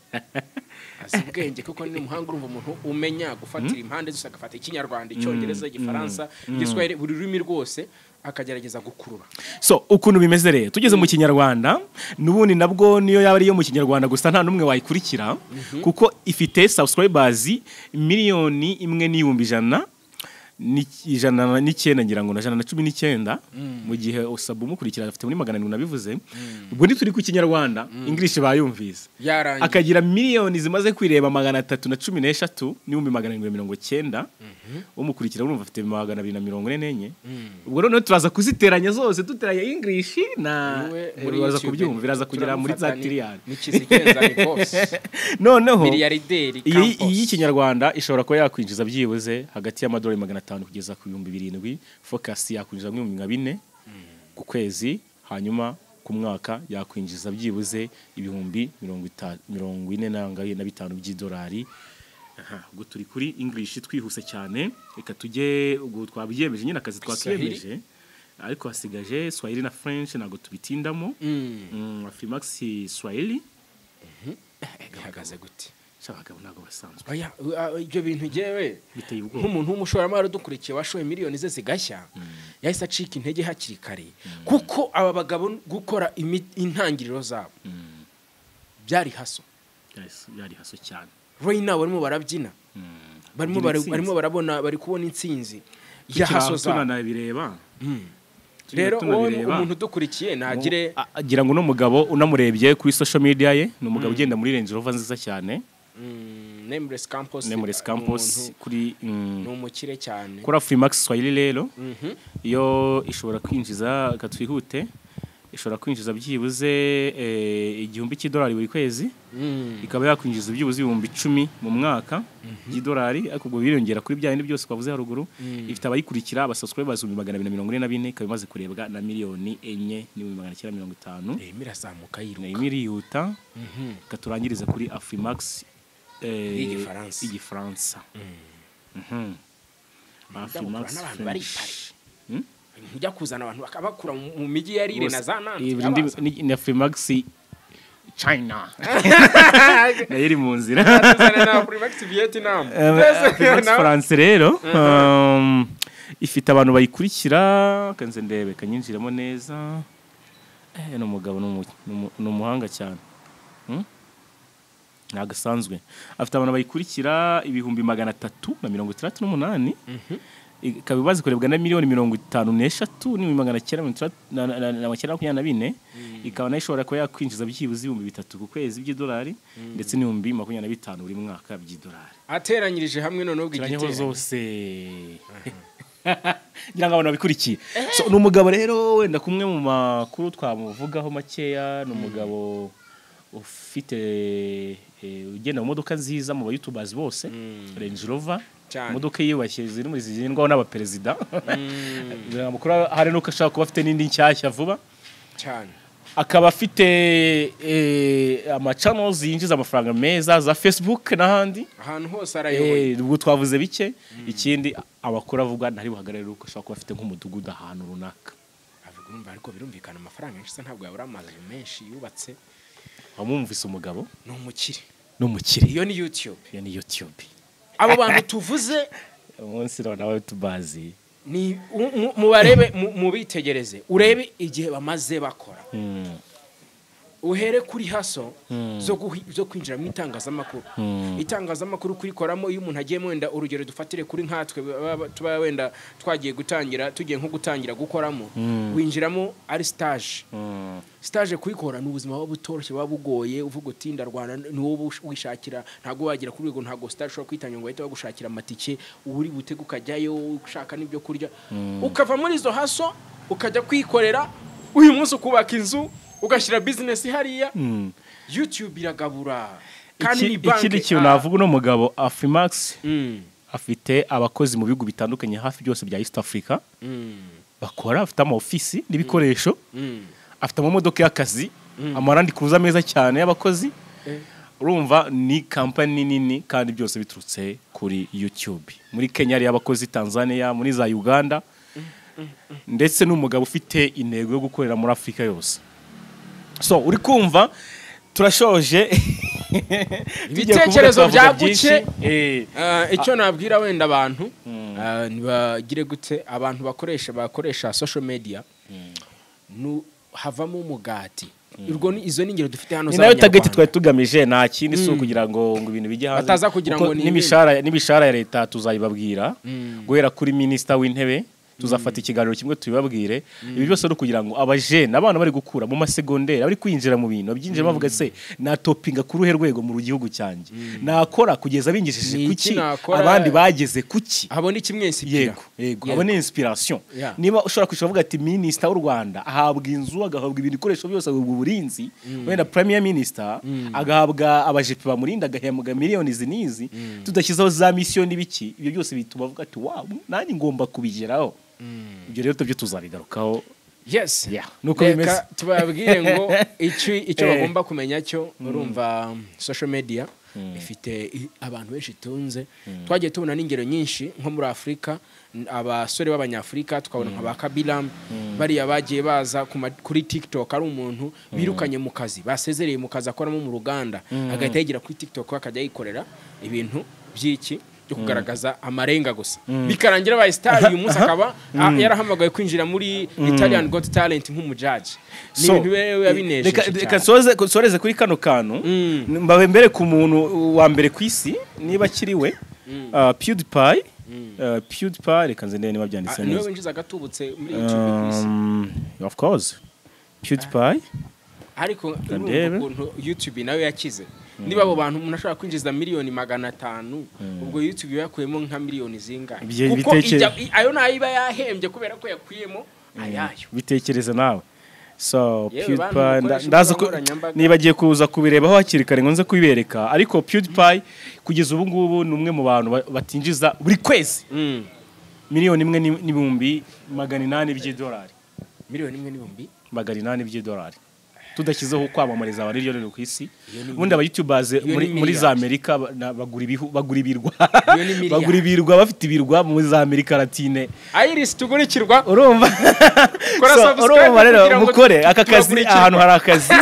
S2: Azi ubwenge kuko ni umuhanga, urumva umuntu umenya gufatira impande zose, agafata Ikinyarwanda, Icyongereza, Igifaransa, Igiswahili, buri rurimi rwose akagerageza gukurura.
S1: So ukuntu bimeze rero tugeze mu Kinyarwanda, nubundi nabwo niyo yaba ari yo mu Kinyarwanda gusa nta numwe wayikurikira, kuko ifite subscribers 1,100,000 109 ngira ngo na 119, mu gihe Osabu umukurikira afite muri 700 nabivuze. Ubwo ndi turi ku Kinyarwanda, English bayumvise akagira miliyoni zimaze kwireba 313 n'ibihumbi 790, umukurikira urumva afite 244. Ubwo noneho turaza kuziteranya zose, duteranya English na uraza kubyumva biraza kugera muri za trillion.
S2: Nikizigenza ni boss.
S1: Noneho
S2: miliyarderi Campos
S1: iyi Kinyarwanda ishobora kuba yakwinjiza byibuze hagati y'amadolari 500 kugeza ku 7,000. Focus yakwinjiza 4,000 ku kwezi, hanyuma ku mwaka yakwinjiza byibuze 45,000 by'idolari. Aha, ubwo turi kuri English twihuse cyane, reka tujye ubwo twabyemeje nyine akazi twakiyemeje, ariko hasigaje Swahili na French ntago tubitindamo. Afrimax Swahili
S2: ihagaze gute?
S1: Abagabo ntago basanzwe.
S2: Oya, ibyo bintu jewe
S1: biteye ubwoba.
S2: Nk'umuntu w'umushoramari udukurikiye washoye miliyoni ze zigashya, yahise acika intege hakiri kare, kuko aba bagabo gukora intangiriro zabo byari haso.
S1: Byari haso cyane.
S2: Right now barimo barabyina, barimo barabona, bari kubona intsinzi. Ya hustle zabo.
S1: Tunanabireba.
S2: Rero wowe
S1: Tunabireba.
S2: umuntu udukurikiye ntagire
S1: Agira ngo n'umugabo unamurebye kuri social media ye, ni umugabo ugenda muri Range Rover nziza cyane.
S2: Nameless Campus.
S1: Nameless
S2: Ni
S1: Campus kuri
S2: ni umukire cyane.
S1: Kuri Afrimax Swahili rero, iyo ishobora kwinjiza, reka twihute, ishobora kwinjiza byibuze $1000 buri kwezi, ikaba yakwinjiza byibuze 10,000 mu mwaka by'idolari, ariko ubwo biriyongera kuri bya bindi byose twavuze haruguru. Ifite abayikurikira, abasubscribers 244,000, ikaba imaze kurebwa na 4,950,000.
S2: Irimo irazamuka yiruka.
S1: Irimo irihuta. Reka turangirize kuri Afrimax
S2: Y'igifaransa.
S1: Y'igifaransa. Afrimax
S2: N'abantu bari
S1: French.
S2: Ntujya kuzana abantu bakabakura mu mijyi ya Lille na za Nantes.
S1: Iyi ni Afrimax China, nayo iri mu nzira.
S2: Tuzana na Afrimax Vietnam.
S1: Afrimax France rero ifite abantu bayikurikira, kanze ndebe kanyinjiramo neza. Ni umugabo, ni umuhanga cyane. Ntabwo asanzwe. Afite abantu bayikurikira 368,000, ikaba imaze kurebwa na 53,924,924, ikaba nayo ishobora kuba yakwinjiza byibuze 3,000 ku kwezi by'idolari, ndetse n'25,000 buri mwaka by'idolari.
S2: Ateranyirije hamwe noneho ubwo
S1: Turanyeho
S2: igiterane.
S1: zose ngira ngo abantu babikurikiye. So, ni umugabo rero, wenda kumwe mu makuru twamuvugaho makeya, ni umugabo ufite ugenda mu modoka nziza mu ba youtubers bose, Range Rover.
S2: Cyane.
S1: Imodoka yiyubashye ziri muri zigendwaho n'abaperezida. Amakuru hari nuko ashobora kuba afite n'indi nshyashya vuba.
S2: Cyane.
S1: Akaba afite ama channels yinjiza amafaranga meza za Facebook n'ahandi.
S2: Ahantu hose arayoboye.
S1: Ubwo twavuze bike. Ikindi amakuru avuga, ntari buhagarare, uko ashobora kuba afite nk'umudugudu ahantu runaka.
S2: Avuga urumva, ariko birumvikana, amafaranga menshi se ntabwo yabura amazu menshi yubatse.
S1: Wamwumvise umugabo?
S2: Ni umukire.
S1: Ni umukire.
S2: Iyo ni YouTube.
S1: Iyo ni YouTube.
S2: Abo bantu tuvuze
S1: umunsi rero nawe tubazi.
S2: Ni mubarebe, mubitegereze, urebe igihe bamaze bakora, uhere kuri hustle zo kwinjira mu itangazamakuru. Itangazamakuru kurikoramo, iyo umuntu agiye, wenda urugero dufatire kuri nkatwe tuba wenda twagiye gutangira, tugiye nko gutangira gukoramo, winjiramo ari stage. Stage kuyikora ni ubuzima buba butoroshye, buba bugoye. Uvuga uti ndarwana, ni wowe wishakira, ntabwo wagera ku rwego, ntabwo stage ushobora kwitangira ngo bahite bagushakira amatike uri butege ukajyayo ushaka n'ibyo kurya, ukava muri izo hustle ukajya kwikorera. Uyu munsi ukubaka inzu, ugashyira business hariya. YouTube iragabura kandi ni banki.
S1: Ikindi kintu navuga, uno mugabo Afrimax afite abakozi mu bihugu bitandukanye hafi byose bya East Africa bakora, afite ama office n'ibikoresho, afite amamodoka y'akazi, ama Land Cruiser meza cyane y'abakozi. Urumva ni kampani nini, kandi byose biturutse kuri YouTube. Muri Kenya hari abakozi, Tanzania, muri za Uganda, ndetse n'umugabo ufite intego yo gukorera muri Afurika yose. So uri kumva turashoje. Tugiye kuvuga,
S2: Ibitekerezo
S1: twavuga
S2: byagutse.
S1: byinshi.
S2: Icyo nabwira wenda abantu, ntibagire gute, abantu bakoresha social media havamo umugati. Urwo ni izo ni ingero dufite hano
S1: Ni nayo target
S2: z'Abanyarwanda.
S1: twari tugamije, nta kindi, si ukugira ngo ibintu bijye hanze.
S2: Bataza kugira
S1: Kuko
S2: ngo ni
S1: n'imishahara ya leta tuzayibabwira, guhera kuri minisita w'intebe, tuzafata ikiganiro kimwe tubibabwire. Ibi byose ni ukugira ngo abajene, abana bari gukura mu masegonderi, bari kwinjira mu bintu babyinjira bavuga: se natopinga ku ruhe rwego mu gihugu cyanjye? Nakora kugeza bingejeje
S2: Ni iki
S1: kuki?
S2: nakora?
S1: Abandi bageze kuki?
S2: Habona ikimwensipira.
S1: Yego, abo ni inspiration. Niba ushobora kwicara uvuga ati minisita w'u Rwanda ahabwa inzu, agahabwa ibintu bikoresho byose, agahabwa uburinzi, wenda premier minister agahabwa abajepe bamurinda, agahembwa miliyoni izi n'izi, tudashyizeho za mission n'ibiki, ibyo byose bituma avuga ati: wow, nanjye ngomba kubigeraho. Ibyo rero tubyo tuzabigarukaho.
S2: Yes.
S1: Yeah, nuko bimeze.
S2: Reka tubabwire ngo icyo bagomba kumenya cyo, urumva social media ifite abantu benshi itunze. Twagiye tubona n'ingero nyinshi nko muri Afurika, abasore b'Abanyafurika, tukabona nka ba Kabila bariya bagiye baza kuri TikTok, ari umuntu birukanye mu kazi, basezereye mu kazi akoramo mu ruganda, agahita yigira kuri TikTok, akajya yikorera ibintu by'iki byo kugaragaza amarenga gusa, bikarangira abaye star. Uyu munsi akaba yarahamagawe kwinjira muri Italian Got Talent nk'umujaji. Ni
S1: So,
S2: ibintu biba binejeje
S1: reka
S2: cyane.
S1: nsoreze kuri kano kantu, mbabe mbere ku muntu wa mbere ku isi, niba akiri we, PewDiePie. PewDiePie, reka nze ndebe niba byanditse
S2: Niwe
S1: neza.
S2: winjiza agatubutse muri YouTube ku isi.
S1: Of course, PewDiePie.
S2: Ariko urumva
S1: Ndebe.
S2: ukuntu YouTube nayo yakize. Niba abo bantu umuntu ashobora kwinjiza 500 miliyoni, ubwo YouTube yakuyemo nka miliyoni zingahe?
S1: Ibyo
S2: Kuko ayo nayo iba yahembye kubera ko yakuyemo ayayo.
S1: Bitekereza nawe. So
S2: Yewe, bantu
S1: PewDiePie,
S2: mukoresha
S1: ndaza
S2: imbuga nkoranyambaga.
S1: Nibagiye kuza kubirebaho hakiri kare ngo nze kubibereka, ariko PewDiePie kugeza ubu ngubu ni umwe mu bantu batinjiza buri kwezi 1,800,000 by'idolari.
S2: 1,800,000
S1: 800 by'idolari, tudashyizeho kwamamariza abantu hirya no hino ku isi.
S2: Iyo ni
S1: Ubundi aba YouTubers
S2: Iyo ni
S1: muri za
S2: miliyari.
S1: Amerika bagura bagura ibirwa.
S2: Iyo ni miliyari.
S1: Bagura ibirwa, bafite ibirwa muri za Amerika Latine.
S2: Iris, tugurikirwa.
S1: Urumva?
S2: Kora
S1: So,
S2: subscribe
S1: urumva rero,
S2: kugira ngo
S1: mukore aka kazi.
S2: turagurikirwa.
S1: Ahantu hari akazi,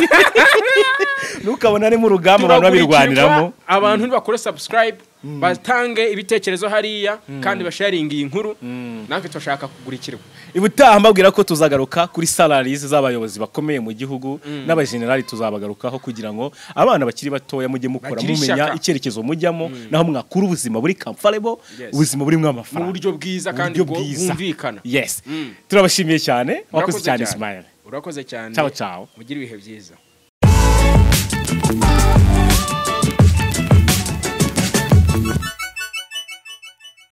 S1: ntukabona ari mu rugamba abantu babirwaniramo.
S2: Abantu ntibakore subscribe, batange ibitekerezo hariya, kandi basharinge iyi nkuru. Natwe turashaka kugurikirwa.
S1: Ubutaha mbabwira ko tuzagaruka kuri salaries z'abayobozi bakomeye mu gihugu n'abajenerali. Tuzabagarukaho kugira ngo abana bakiri batoya mujye mukora,
S2: Bagire
S1: mumenya
S2: ishyaka.
S1: icyerekezo mujyamo, naho mwakura ubuzima buri comfortable, ubuzima burimo
S2: Mu
S1: amafaranga,
S2: buryo bwiza kandi
S1: buryo bwiza.
S2: bwumvikana.
S1: Yes, turabashimiye cyane. Wakoze
S2: Urakoze
S1: cyane, Ismail.
S2: Urakoze cyane.
S1: Ciao, ciao.
S2: Mugire ibihe byiza.